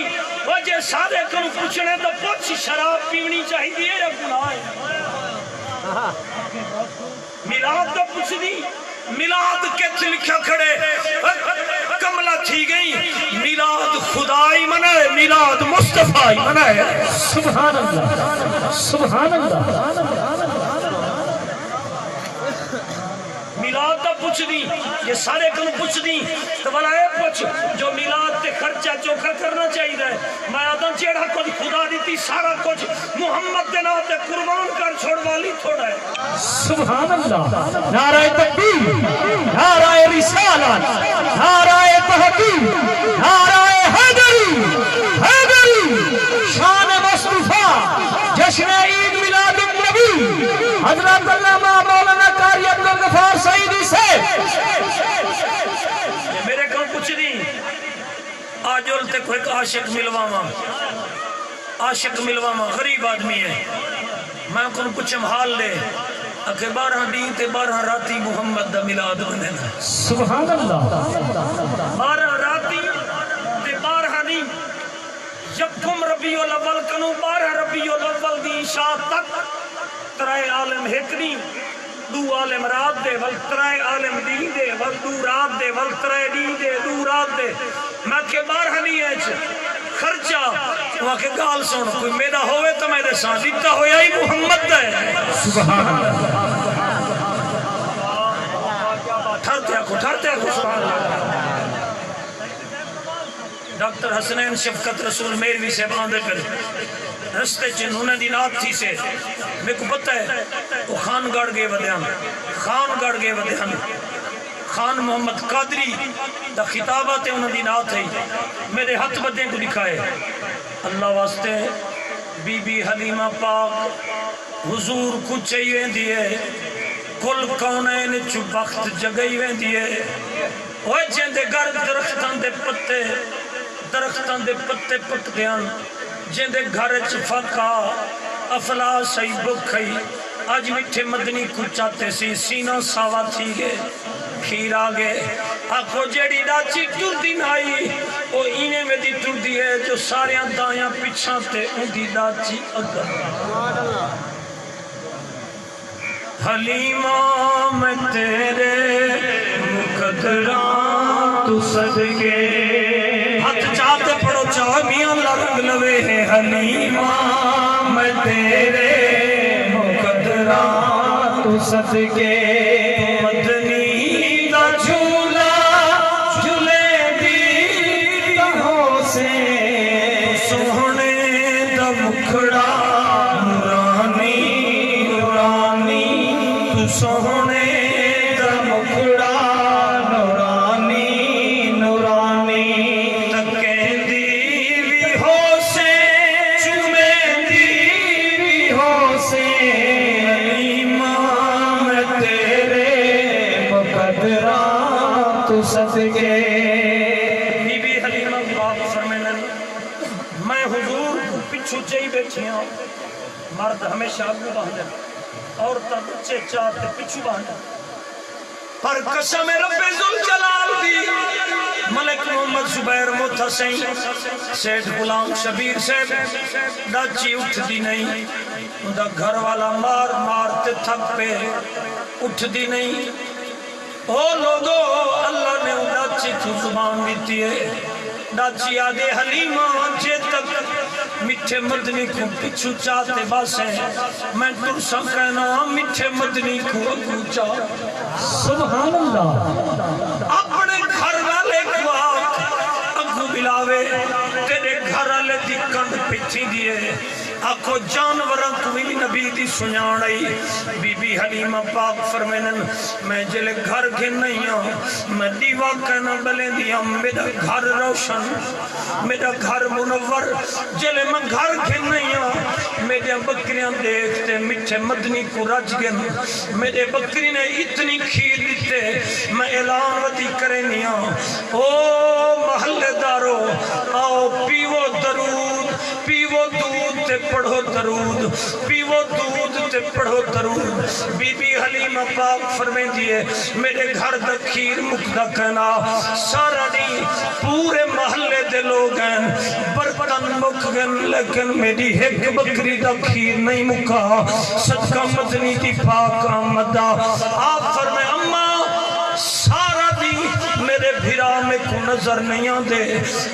او جے ساݙے کنوں پچھݨے تاں پچھ شراب پیوݨی چاہیدی ہے یا گناہ ہے؟ میلاد دا پچھدی، میلاد کتھ لکھیا کھڑے؟ کملا تھی ڳئی۔ میلاد خدا ہی منائے، میلاد مصطفیٰ ہی منائے۔ سبحان اللہ، سبحان اللہ۔ میلاد دا پچھدی، جے ساݙے کنوں پچھدی، تے بھلا اے پچھ جو میلاد تے خرچہ چوکھا کرݨا چاہیدا ہے۔ میں آہداں جیڑھا کجھ خدا ݙتی، سارا کجھ محمد دے ناں تے قربان کر چھوڑ، والی تھوڑا ہے۔ سبحان اللہ۔ نعرہ تکبیر، نعرہ رسالت، نعرہ تحقیق، نعرہ حیدری، حیدری، شان مصطفیٰ، جشن عید میلاد النبی، حضرت علامہ مولانا قاری عبدالغفار سعیدی صاحب۔ میرے کوں پچھدی، آ جل تیکوں ہک عاشق ملواواں، عاشق ملواواں، غریب آدمی ہے۔ میں کوں پچھم حال ݙے، آکھے بارہاں ݙینہہ تے بارہاں راتی محمد دا میلاد منیندن۔ سبحان اللہ۔ بارہاں راتی تے بارہاں ݙینہہ، یکم ربیع الاول کنوں بارہ ربیع الاول دی عشاء تک ترائے عالم ہک ݙینہہ، ݙو عالم رات دے، ول ترائے عالم ݙینہہ دے، ول ݙو رات دے، ول ترائے ݙینہہ دے، ݙو رات دے۔ میں آکھے بارہاں ݙینہاں اچ خرچہ، او آکھے ڳالھ سُݨ، کوئی میݙا ہووے تاں میں ݙساں، ݙتا ہویا ہی محمد دا ہے۔ سبحان اللہ۔ ٹھر تے آکھو، ٹھر تے آکھو، سبحان اللہ۔ ڈاکٹر حسنین شفقت رسول مہروی صاحب آندے پن۔ رستے چ انہاں دی نعت تھیسے۔ میکوں پتہ ہے، او خان گڑھ ڳئے ودے ہن۔ خان گڑھ ڳئے ودے ہن۔ خان محمد قادری دا خطابہ تے انہاں دی نعت ہئی۔ میݙے ہتھ ٻدھیں کوں ݙکھائے۔ اللہ واسطے بی بی حلیمہ پاک حضور کوں چئی ویندی ہے، کل کونین اچ بخت جڳائی ویندی ہے۔ اوئے جیندے گھر درختاں دے پتے، درختاں دے پتے پکدے ہن، جیندے گھر اچ فاقہ افلاس ہئی، بکھ ہئی، اڄ مٹھے مدنی کوں چاتے سی، سینہ ساوا تھی ڳئے، کھیر آ ڳئے۔ آکھو جیڑھی ݙاچی ٹردی نہ ہئی، او ایویں ودی ٹردی ہے جو ساریاں دایاں پچھاں تے اوندی ݙاچی اڳاں۔ حلیمہ میں تیرے مقدراں توں صدقے۔ ہتھ چا تے پڑھو، چا میاں اللہ رنگ لوے ہے۔ حلیمہ میں تیرے مقدراں توں صدقے۔ مدنی دا جھولا جھلیندی تاں ہوسیں، سوہݨے دا مکھڑا نورانی، نورانی، توں سوہݨے دا مکھڑا نورانی، نورانی۔ تکیندی وی ہوسیں، چومیندی وی ہوسیں، حلیمہ میں تیرے مقدراں توں صدقے۔ بی بی حلیمہ پاک فرمیندن، میں حضور کوں پچھوں چئی ٻیٹھی ہاں، مرد ہمیشہ اڳوں ٻہندن، عورتاں ٻچے چا تے پچھوں ٻہندن۔ پر قسم رب ذوالجلال دی، ملک محمد زبیر موتھا سئیں، سیٹھ غلام شبیر صاحب، ݙاچی اٹھدی نئیں، اوندا گھر والا مار مار تے تھک پئے، اٹھدی نئیں۔ او لوگو، اللہ نے اوں ݙاچی کوں زبان ݙتی ہے۔ ݙاچی آہدے، حلیمہ، جے تک مٹھے مدنی کوں پچھوں چا تے ٻہسیں، میں ٹرساں کائنا، مٹھے مدنی کوں اڳوں چا۔ سبحان اللہ۔ اپݨے گھر والے کوں آکھ، اڳوں ٻلاوے، تیݙے گھر والے دی کندھ پچ تھیندی ہے۔ آکھو جانوراں کوں وی نبی دی سنڄاݨ ہئی۔ بی بی حلیمہ پاک فرمیندن، میں جیلے گھر گھن آئی ہاں، میں ݙیوا کائنا ٻلیندی ہم، میݙا گھر روشن، میݙا گھر منور۔ جیلے میں گھر گھن آئی ہاں، میݙیاں ٻکریاں ݙیکھ تے مٹھے مدنی کوں رڄ ڳن۔ میݙے ٻکری نے اتنی کھیر ݙتے، میں اعلان ودی کریندی ہاں، او محلے دارو، آؤ پیوو درود، پیوو دودھ تے پڑھو درود، پیوو دودھ تے پڑھو درود۔ بی بی حلیمہ پاک فرمیندی ہے، میݙے گھر دا کھیر مکدا کائنا، سارا ݙینہہ پورے محلے دے لوگ ہن، برتن مک ڳن، لیکن میݙی ہک ٻکری دا کھیر نہیں مکا۔ صدقہ مدنی دی پاک آمد دا۔ آپ فرمائے، اماں، سارا ݙینہہ میݙے بھرا میکوں نظر نہیں آندے،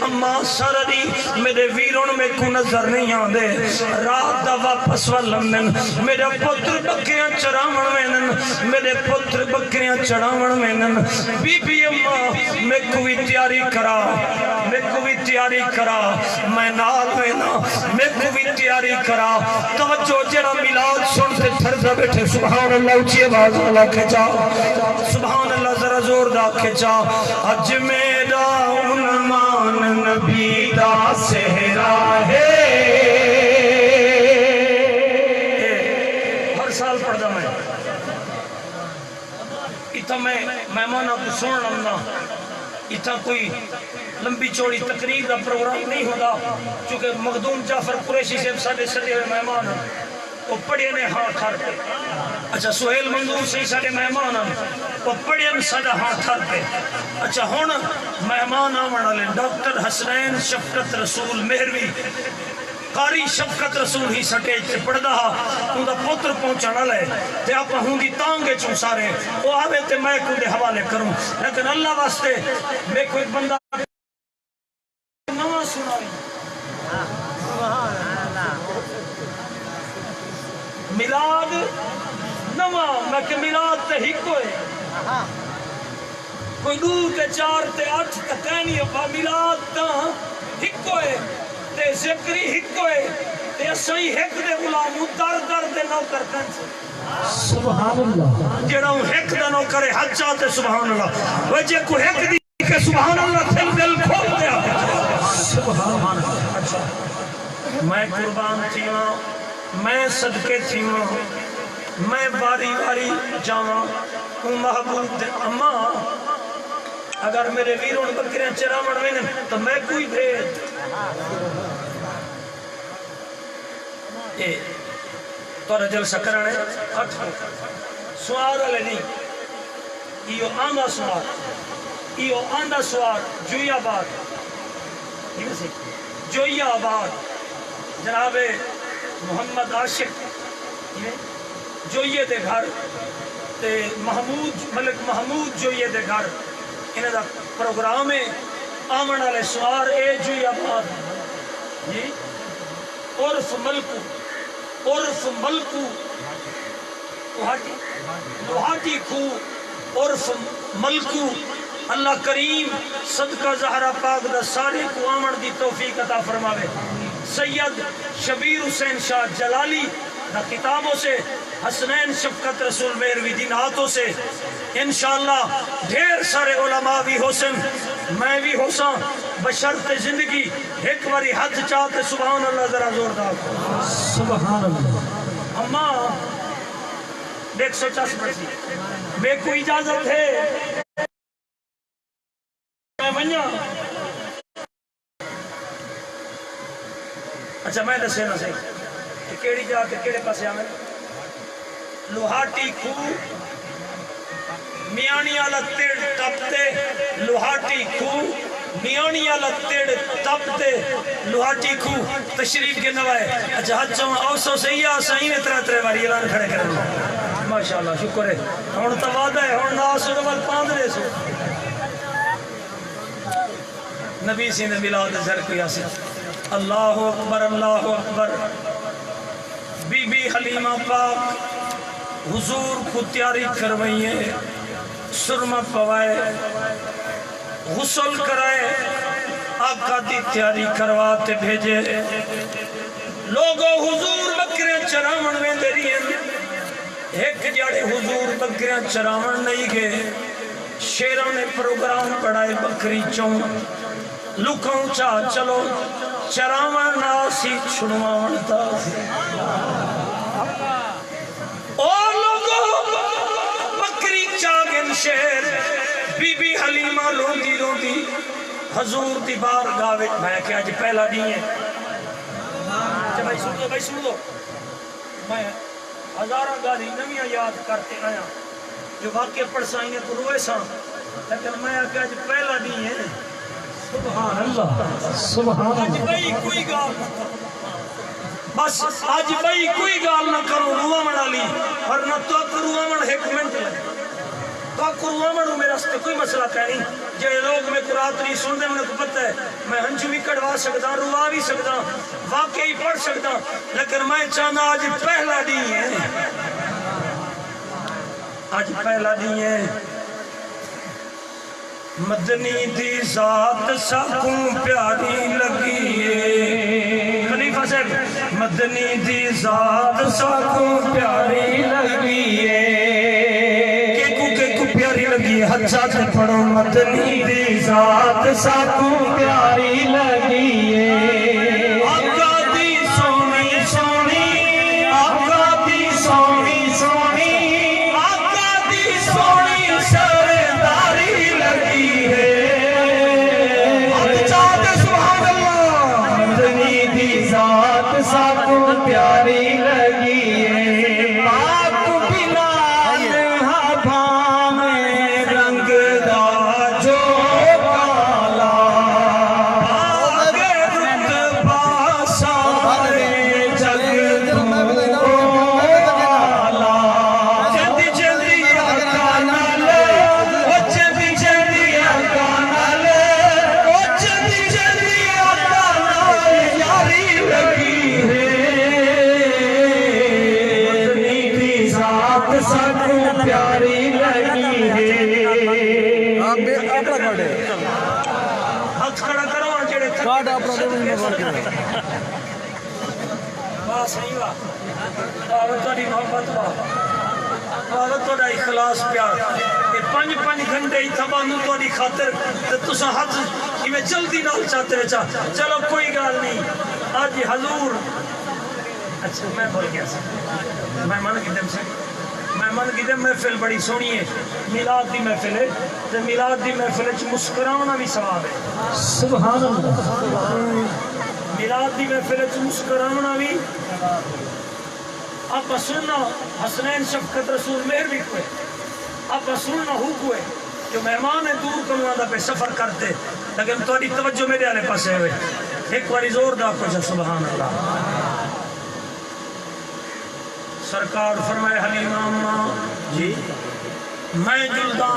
اماں، سارا ݙینہہ میݙے ویرݨ میکوں نظر نہیں آندے۔ رات دا واپس ول آندن۔ میݙا پتر ٻکریاں چراوݨ ویندن، میݙے پتر ٻکریاں چراوݨ ویندن۔ بی بی اماں، میکوں وی تیاری کرا، میکوں وی تیاری کرا، میں نال وینداں، میکوں وی تیاری کرا۔ توجہ، جیڑھا میلاد سݨ تے ٹھردا ٻیٹھے، سبحان اللہ، اچی آواز نال آکھے چا، سبحان اللہ، ذرا زور دا آکھے چا۔ اڄ میݙا عنوان نبی دا سہرا ہے۔ اے ہر سال پڑھدا میں۔ اتھاں میں مہماناں کوں سݨݨ آنداں۔ اتھاں کوئی لمبی چوڑی تقریر دا پروگرام نہیں ہوندا، کیونکہ مخدوم جعفر قریشی صاحب ساݙے سݙے ہوئے مہمان ہن۔ او پڑھے نے ہاں ٹھر تے۔ اچھا، سہیل منظور سئیں ساݙے مہمان ہن، او پڑھن ساݙا ہاں ٹھر تے۔ اچھا، ہݨ مہمان آوݨ والے ڈاکٹر حسنین شفقت رسول مہروی، قاری شفقت رسول ہی سٹیج تے پڑھدا ہا، اوندا پتر پہنچݨ والا ہے تے آپاں ہوندی تانگھ اچوں سارے، او آوے تے میں اوندے حوالے کروں، لیکن اللہ واسطے میکوں ہک بندہ نواں سݨاویں۔ میلاد نواں، میں کہ میلاد تے ہکو ہے۔ کوئی ݙو تے چار تے اٹھ تے کائنی ابا، میلاد تاں ہکو ہے تے ذکر ہی ہکو ہے تے اساں ہی ہک دے غلام ہوں، در در دے نوکر کائنی۔ سبحان اللہ۔ جیڑھا ہوں ہک دا نوکر ہے، ہتھ چا تے سبحان اللہ۔ وہ جے کو ہک دی کہ سبحان اللہ، دل، دل کھول دے آ۔ سبحان اللہ۔ اچھا، میں قربان تھیواں، میں صدقے تھیواں، میں واری واری جاواں۔ اوں محبوب دے اماں، اگر میݙے ویرݨ ٻکریاں چراوݨ ویندن تاں میکوں ہی بھیج۔ اے تہاݙا جلسہ کرݨ ہے، اٹھ سوار والے نہیں، ایہو آندا سوار، ایہو آندا سوار جوئی آباد، ایویں سی، جوئی آباد، جناب محمد عاشق، ایویں جوئیے دے گھر تے محمود، ملک محمود جوئیے دے گھر، انہاں دا پروگرام ہے۔ آوݨ والے سوار اے جوئی آباد، جی، عرف ملکو، عرف ملکو، لوہاٹی، لوہاٹی کھو، عرف ملکو۔ اللہ کریم صدقہ زہرا پاک دا سارے کوں آوݨ دی توفیق عطا فرماوے۔ سید شبیر حسین شاہ جلالی دا خطاب ہوسے، حسنین شفقت رسول مہروی دی نعت ہوسے۔ انشاءاللہ ڈھیر سارے علماء وی ہوسن، میں وی ہوساں، بشرط زندگی۔ ہک واری ہتھ چا تے سبحان اللہ ذرا زوردار۔ سبحان اللہ۔ اماں، ݙیکھ سو چس پڑسی۔ میکوں اجازت ہے۔ میں ونڄاں۔ اچھا، میں ݙسے نہ سہی کہ کیڑھی جا تے کیڑھے پاسے آویں۔ لوہاٹی کھو، میاݨی والا تڑ ٹپ تے، لوہاٹی کھو، میاݨی والا تڑ ٹپ تے، لوہاٹی کھو تشریف گھن آئے۔ اچھا، ہتھ چاواں اوسو سہی آ، سائیں نے ترے ترے واری اعلان کھڑے کرن۔ ماشاءاللہ، شکر ہے۔ ہݨ تاں وعدہ ہے، ہݨ نہ آسو تاں ول پاند ݙیسو۔ نبی سئیں دے میلاد دے سر کوئی آسے۔ اللہ اکبر، اللہ اکبر۔ بی بی حلیمہ پاک حضور کوں تیاری کروائیے، سرمہ پوائے، غسل کرائے، آقا دی تیاری کروا تے بھیجے۔ لوگو، حضور ٻکریاں چراوݨ ویندے رہین۔ ہک ڄاڑے حضور ٻکریاں چراوݨ نئیں ڳئے، شیراں نے پروگرام بݨائے ٻکری چون، لکاؤں چا چلو، چراوݨ نہ آسی، چھڑواوݨ تاں آسی۔ او لوگو، ٻکری چا ڳن شیر، بی بی حلیمہ روندی روندی حضور دی بارگاہ وچ، میں کہ اڄ پہلا ݙینہہ ہے۔ سن لو بھائی، سن لو۔ میں ہزاراں ڳالھیں نویاں یاد کر تے آیاں جو واقعہ پڑھساں، انہیں کوں روئے ساں، لیکن میں آکھیا اڄ پہلا ݙینہہ ہے۔ سبحان اللہ، سبحان اڄ اللہ۔ ٻئی کوئی ڳالھ نہ کرو۔ بس اڄ ٻئی کوئی ڳالھ نہ کرو رووݨ والی، ورنہ تہاکوں رووݨ ہک منٹ لڳے۔ تہاکوں رووݨ میرے واسطے کوئی مسئلہ کائنی۔ جیڑھے لوگ میکوں رات نی سݨدے، انہاں کوں پتہ ہے میں ہنجو وی کڑوا سڳداں، روا وی سڳداں، واقعہ ہی پڑھ سڳداں، لیکن میں چاہنداں اڄ پہلا ݙینہہ ہے، اڄ پہلا ݙینہہ ہے۔ مدنی دی ذات ساکوں پیاری لڳی ہے۔ خلیفہ صاحب، مدنی دی ذات ساکوں پیاری لڳی ہے۔ کیکوں، کیکوں پیاری لڳی ہے؟ ہتھ چا تے پڑھو، مدنی دی ذات ساکوں پیاری لڳی ہے۔ آقا دی سوہݨی سوہݨی، آقا دی سوہݨی سوہݨی، آقا دی سوہݨی سرداری لڳی ہے۔ ہتھ چا تے سبحان اللہ۔ مدنی دی ذات ساکوں پیاری لڳی ہے۔ پاک بلال ہا بھانویں رنگ دا جو کالا، پاک رتبہ سارے جگ توں اعلیٰ۔ جیندی جیندی آقا نال، او جیندی جیندی آقا نال، او جیندی جیندی آقا نال یاری لڳی ہے۔ مدنی دی ذات ساکوں پیاری لڳی ہے۔ آپ بے-، اپݨا کارڈ ہے۔ ہتھ کھڑا کرو، آ جیڑھے تھکے۔ کارڈ اپݨا ݙیو، میں ورک کروں۔ واہ سئیں واہ۔ واہ تہاݙی محبت واہ۔ واہ تہاݙا اخلاص پیار۔ اے پنج پنج گھنٹے اتھاں ٻاندوں تہاݙی خاطر، تے تساں ہتھ ایویں جلدی نال چاتے وچ آ۔ چلو کوئی ڳالھ نی۔ اڄ حضور، اچھا میں بھل ڳیا سی۔ میں من گھدم سی۔ میں من گھدم، محفل بڑی سوہݨی ہے۔ میلاد دی محفل ہے۔ تے میلاد دی محفل وچ مسکراوݨا وی ثواب ہے۔ سبحان اللہ۔ میلاد دی محفل وچ مسکراوݨا وی۔ آپاں سݨݨا حسنین شفقت رسول مہروی کوں ہے۔ آپاں سݨݨا ہو کوں ہے جو مہمان ہے، دور کنوں آندا پئے سفر کر تے، لیکن تہاݙی توجہ میݙے آلے پاسے ہوئے۔ ہک واری زوردار آکھو سبحان اللہ۔ سرکار فرمائے، حلیمہ اماں، جی۔ میں جلداں،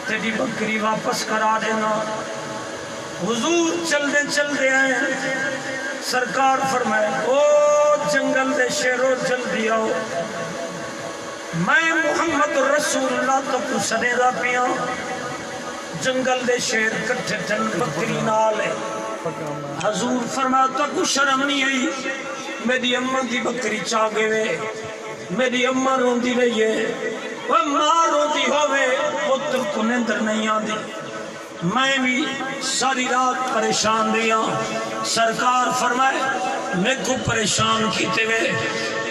تیݙی ٻکری واپس کرا ݙینداں۔ حضور چلدے چلدے آئے۔ سرکار فرمائے، او جنگل دے شیرو، جلدی آؤ، میں محمد رسول اللہ تہاکوں سݙیندا پیاں۔ جنگل دے شیر کٹھے تھئن، ٻکری نال ہے۔ حضور فرمایا، تہاکوں شرم نی آئی؟ میݙی اماں دی ٻکری چا ڳئے وے، میݙی اماں روندی رہی ہے۔ او ماں روندی ہووے، پتر کوں نندر نہیں آندی۔ میں وی ساری رات پریشان رہیا۔ سرکار فرمائے، میکوں پریشان کیتے وے۔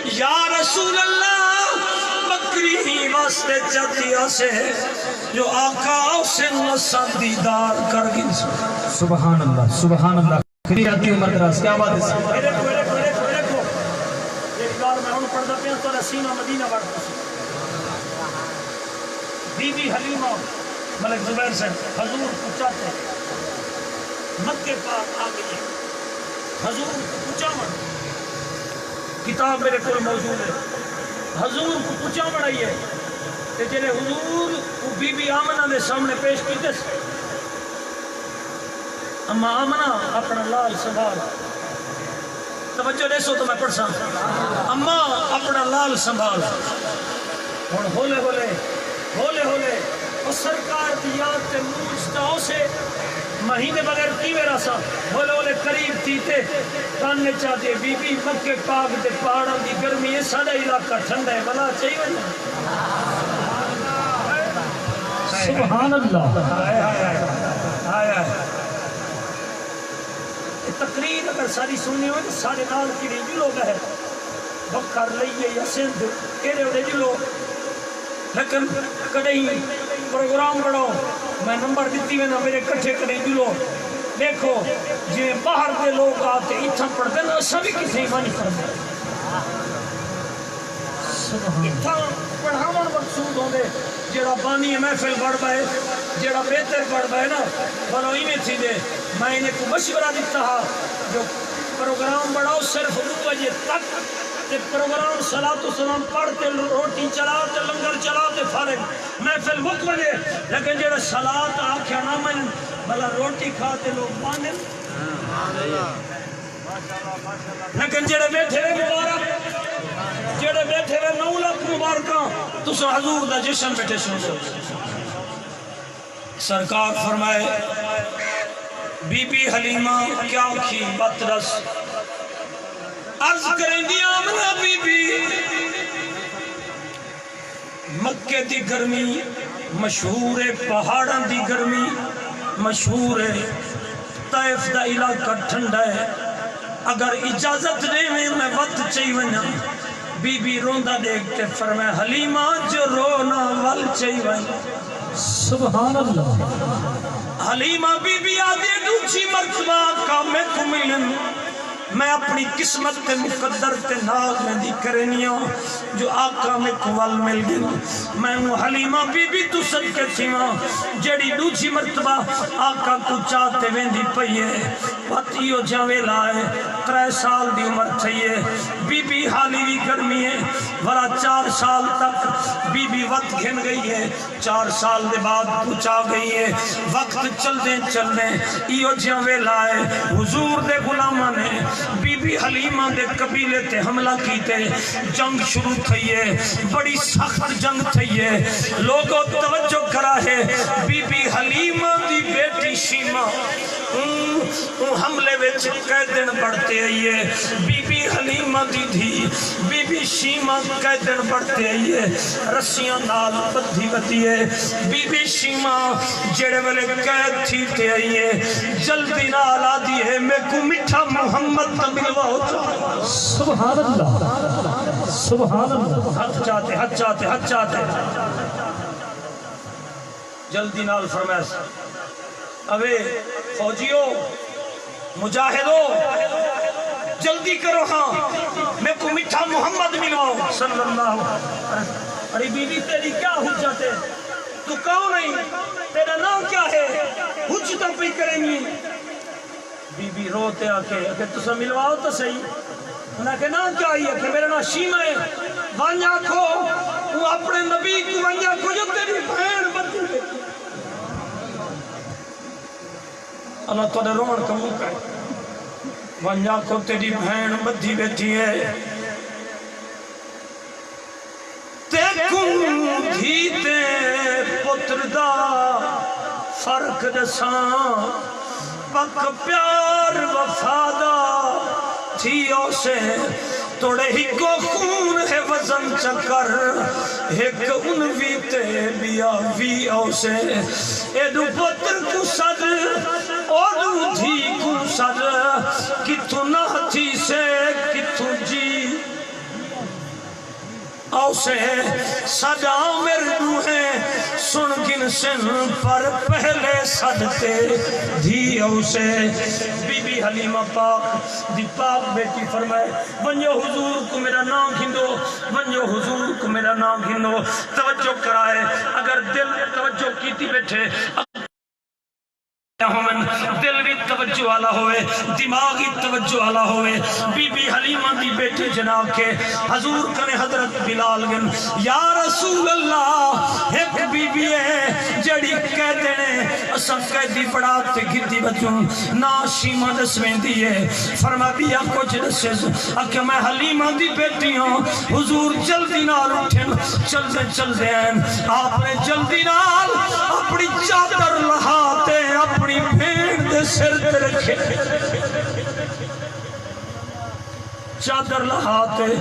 یا رسول اللہ، ٻکری ہی واسطے چاتی آسے جو آقا حسین اساں دیدار کر گھنسن۔ سبحان اللہ، سبحان اللہ۔ کتنی آتی عمر دراز، کیا بات ہے۔ میرے کو، میرے کو، میرے کو، میرے کو۔ ایک بار میں ہن پڑھدا پیاں، تہاݙا سینہ مدینہ وٹ۔ بی بی حلیمہ، ملک زبیر سئیں، حضور کوں چاتے مکے پاک آ ڳئی ہے۔ حضور کوں پچاوݨ، کتاب میݙے کول موجود ہے، حضور کوں پچاوݨ آئی ہے۔ تے جیڑھے حضور کوں بی بی آمنہ دے سامݨے پیش کیتے، اماں آمنہ، اپݨا لال سنبھال۔ توجہ ݙیسو تو میں پڑھساں۔ اماں، اپݨا لال سنبھال۔ ہݨ ہولے ہولے، ہولے ہولے، او سرکار دی یاد تے مونجھ تاں اوسے مہینے بغیر کیویں رہساں۔ ہولے ہولے قریب تھی تے کن اچ آہدی، بی بی، مکے پاک دے پہاڑاں دی گرمی ہے، ساݙا علاقہ ٹھنڈا ہے، ولا چائی ونڄاں؟ سبحان اللہ۔ ہائے، ہائے، ہائے۔ ہائے، ہائے۔ اے تقریر اگر ساری سننی ہوئے تو سارے نال کیڑی جلو، بحر بکر لئیے یا سندھ، کیڑے اوڑے جلو۔ لیکن کݙہیں پروگرام بݨاؤ، میں نمبر ݙتی وینداں، میݙے کٹھے کݙہیں جلو۔ ݙیکھو، جیویں ٻاہر دے لوک آ تے اتھاں پڑھدن، اساں وی کتھے ونڄ پڑھدے۔ سبحان اللہ۔ اتھاں پڑھاوݨ مقصود ہوندے، جیڑھا بانی محفل بݨ ٻہے، جیڑھا بہتر بݨ ٻہے نا، بھلا ایویں تھیندے۔ میں انہیں کوں مشورہ ݙتا ہا جو پروگرام بݨاؤ صرف ݙو وڄے تک، تے پروگرام صلاۃ و سلام پڑھ تے روٹی چلا تے لنگر چلا تے فارغ، محفل مک ونڄے۔ لیکن جیڑھا صلاۃ آکھیا نا، میں بھلا روٹی کھا تے لوگ ٻہندن۔ لیکن جیڑھے ٻیٹھے وے مبارک، جیڑھے ٻیٹھے وے نو لکھ مبارکاں، تساں حضور دا جشن ٻیٹھے سݨدے۔ سرکار فرمائے، بی بی حلیمہ کیا آکھی؟ بت ݙس۔ عرض کریندی، آمنہ بی بی، مکے دی گرمی مشہور ہے، پہاڑاں دی گرمی مشہور ہے، طائف دا علاقہ ٹھنڈا ہے، اگر اجازت ݙیویں میں وت چئی ونڄاں۔ بی بی روندا ݙیکھ تے فرمائے، حلیمہ جو رو نہ، ول چئی ونڄ۔ سبحان اللہ۔ حلیمہ بی بی آہدی، ݙوجھی مرتبہ آقا میکوں ملن، میں اپݨی قسمت تے مقدر تے ناز ویندی کرینی ہاں جو آقا میکوں ول مل ڳن۔ میں اوں حلیمہ بی بی توں صدقے تھیواں، جیڑھی ݙوجھی مرتبہ آقا کوں چا تے ویندی پئی ہے۔ وت ایہو جیہاں ویلھا ہے، ترے سال دی عمر تھئی ہے، بی بی حالی وی گرمی ہے، ولا چار سال تک بی بی وت گھن ڳئی ہے۔ چار سال دے بعد پہنچا ڳئی ہے۔ وقت چلدیں چلدیں ایہو جیہاں ویلھا ہے، حضور دے غلاماں نے بی بی حلیمہ دے قبیلے تے حملہ کیتے، جنگ شروع تھئی ہے، بڑی سخت جنگ تھئی ہے۔ لوگو توجہ کرا ہے، بی بی حلیمہ دی بیٹی شیمہ اوں، اوں حملے وچ قیدن بݨ تے آئی ہے۔ بی بی حلیمہ دی دھی بی بی شیمہ قیدن بݨ تے آئی ہے، رسیاں نال ٻدھی ودی ہے۔ بی بی شیمہ جیڑھے ویلے قید تھی تے آئی ہے، جلدی نال آہدی ہے، میکوں مٹھا محمد تاں ملواؤ۔ سبحان اللہ، سبحان اللہ۔ ہتھ چا تے، ہتھ چا تے، ہتھ چا تے۔ جلدی نال فرمائے، اوے فوجیو، مجاہدو، جلدی کرو ہاں، میکوں مٹھا محمد ملواؤ صلی اللہ علیہ وسلم۔ ارے بی بی، تیری کیا حجت ہے؟ تو کون ہے؟ تیرا نام کیا ہے؟ حجتاں پئی کرینی۔ بی بی رو تے آکھے، آکھے، تساں ملواؤ تاں سہی۔ انہاں آکھے، ناں کیا ہی؟ آکھے، میرا ناں شیمہ ہے۔ ونڄ آکھو، اوں اپݨے نبی کوں ونڄ آکھو جو تیݙی بھیݨ ٻدھی ہے۔ اللہ تہاݙے رووݨ قبول کرے۔ ونڄ آکھو تیݙی بھیݨ ٻدھی ٻیٹھی ہے۔ تیکوں دھی تے پتر دا فرق ݙساں، پک پیار وفا دا تھی اوسے، توڑے ہکو خون ہے وزن چکر، ہک انوی تے ٻیا وی اوسے۔ ایݙوں پتر کوں سݙ، اوݙوں دھی کوں سݙ، کتھوں نہ تھیسے، کتھوں جی اوسے۔ سݙ عامر ݙوہیں سݨ گھنسن، پر پہلے سݙ تے دھی اوسے۔ بی بی حلیمہ پاک دی پاک بیٹی فرمائے، ونڄو حضور کوں میݙا ناں گھندو، ونڄو حضور کوں میݙا ناں گھندو۔ توجہ کرائے، اگر دل توجہ کیتی ٻیٹھے، ہوون، دل وی توجہ آلا ہووے، دماغ وی توجہ آلا ہووے۔ بی بی حلیمہ دی بیٹی جناب کے حضور کنے حضرت بلال ڳن، یا رسول اللہ، ہک بی بی ہے جیڑھی قیدن ہے، اساں قیدی بݨا تے گھدی ودوں، ناں شیمہ ݙسویندی ہے۔ فرمایا، ٻیا کجھ ݙسیس؟ آکھیا، میں حلیمہ دی بیٹی ہاں۔ حضور جلدی نال اٹھن، چلدے چلدے آئن، آپ نے جلدی نال اپݨی چادر لہا تے اپݨی بھیݨ دے سر تے رکھے۔ چادر لہا تے،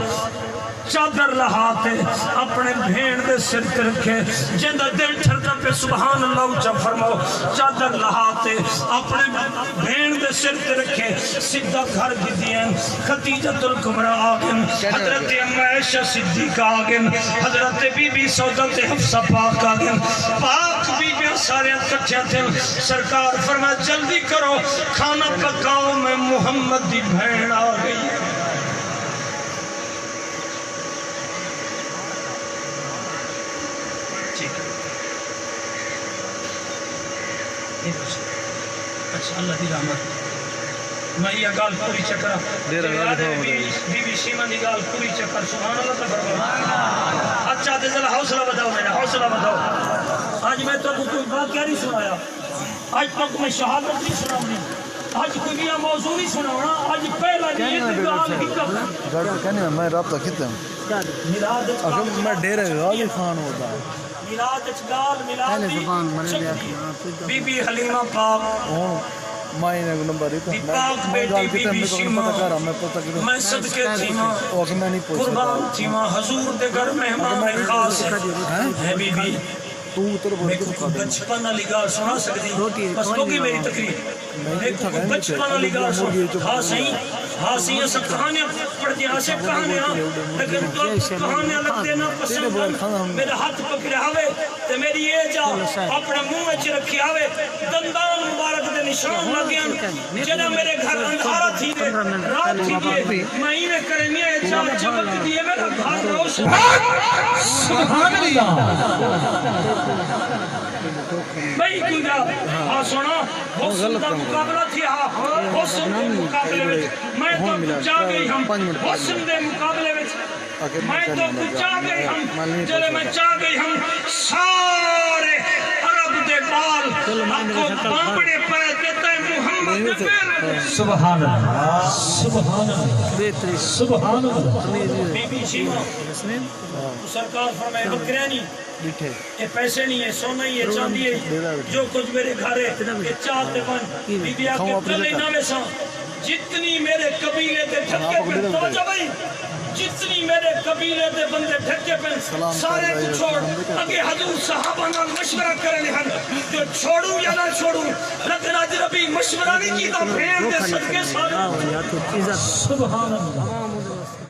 چادر لہا تے اپݨے بھیݨ دے سر تے رکھے۔ جیندا دل ٹھردا پئے، سبحان اللہ اچا فرماؤ۔ چادر لہا تے اپݨے بھیݨ دے سر تے رکھے، سدھا گھر گھدی آئن۔ خدیجۃ الکبریٰ آ ڳن، حضرت اماں عائشہ صدیقہ آ ڳن، حضرت بی بی سودا تے حفصہ پاک آ ڳن۔ پاک بیبیاں ساریاں کٹھیاں تھین۔ سرکار فرمایا، جلدی کرو، کھانا پکاؤ، میں محمد دی بھیݨ آ ڳئی۔ اللہ دی رحمت۔ میں یہ گال پوری چکر، ڈیرہ غالب خان بی بی شیما دی گال پوری چکر۔ سبحان اللہ، تاں فرماؤ۔ اچھا، تے ذرا حوصلہ ودھاؤ میرا، حوصلہ ودھاؤ۔ اج میں تہاکوں کوئی واقعہ نہیں سنایا، اج تہاکوں میں شہادت نہیں سناونی، اج کوئی نیا موضوع نہیں سناونا، اج پہلا نہیں، یہ تے گال ہی کم۔ گڑ کہنے میں رابطہ کیتا۔ میلاد اچ اصل میں ڈیرہ غازی خان ہوتا۔ میلاد اچ ڳالھ میلاد دی چکدی ہے۔ بی بی حلیمہ پاک، ہݨ میں انہاں کوں نمبر ݙتا۔ دی پاک بیٹی بی بی شیما، میں صدقے تھیواں، قربان تھیواں، حضور دے گھر مہمان خاص ہے بی بی۔ میکوں کوئی بچپن والی ڳالھ سݨا سڳدی؟ بس مکی میری تقریر۔ میکوں کوئی بچپن والی ڳالھ سݨا؟ ہا سئیں، ہا سئیں، اساں کہانیاں پڑھدے ہاسے، کہانیاں، لیکن تہاکوں کہانیاں لڳدے نہ پسند ہن۔ میرا ہتھ پکڑیا ہاوے تے میری اے جا اپݨے منہ وچ رکھیا ہاوے، دندان مبارک دے نشان لڳ ڳئے ہن۔ جݙاں میرے گھر اندھارا تھی ڳئے، رات تھی ڳئی، میں ایویں کرینی اے جا چمکدی اے، میرا گھر روشن۔ سبحان اللہ۔ بھئی کوئی ڳالھ، ہا سوہݨا، حسن دا مقابلہ تھی ہا، حسن دے مقابلے وچ میں تہاکوں چا ڳئی ہم، حسن دے مقابلے وچ میں تہاکوں چا ڳئی ہم، جݙے میں چا ڳئی ہم، سارے عرب دے ٻال اڳوں بانبڑے پئے تے تیں محمد دے پیر وچ۔ سبحان اللہ، سبحان اللہ، سبحان اللہ۔ بی بی شیما، سرکار فرمائے، بکریاں نہیں، اے پیسے نہیں ہے، سونا ہی ہے، چاندی ہے، جو کچھ میرے گھر ہے، اے چا تے ونڄ۔ بی بی آکھے، کلے نہ ویساں، جتنی میرے قبیلے دے ڈھکے پن، توجہ بھائی، جتنی میرے قبیلے دے بندے ڈھکے پن، سارے کوں چھوڑ۔ اڳے حضور صحابہ نال مشورہ کریندے ہن جو چھوڑوں یا نہ چھوڑوں، لیکن اج نبی مشورہ نہیں کیتا، بھیݨ دے صدقے سارے۔ سبحان اللہ۔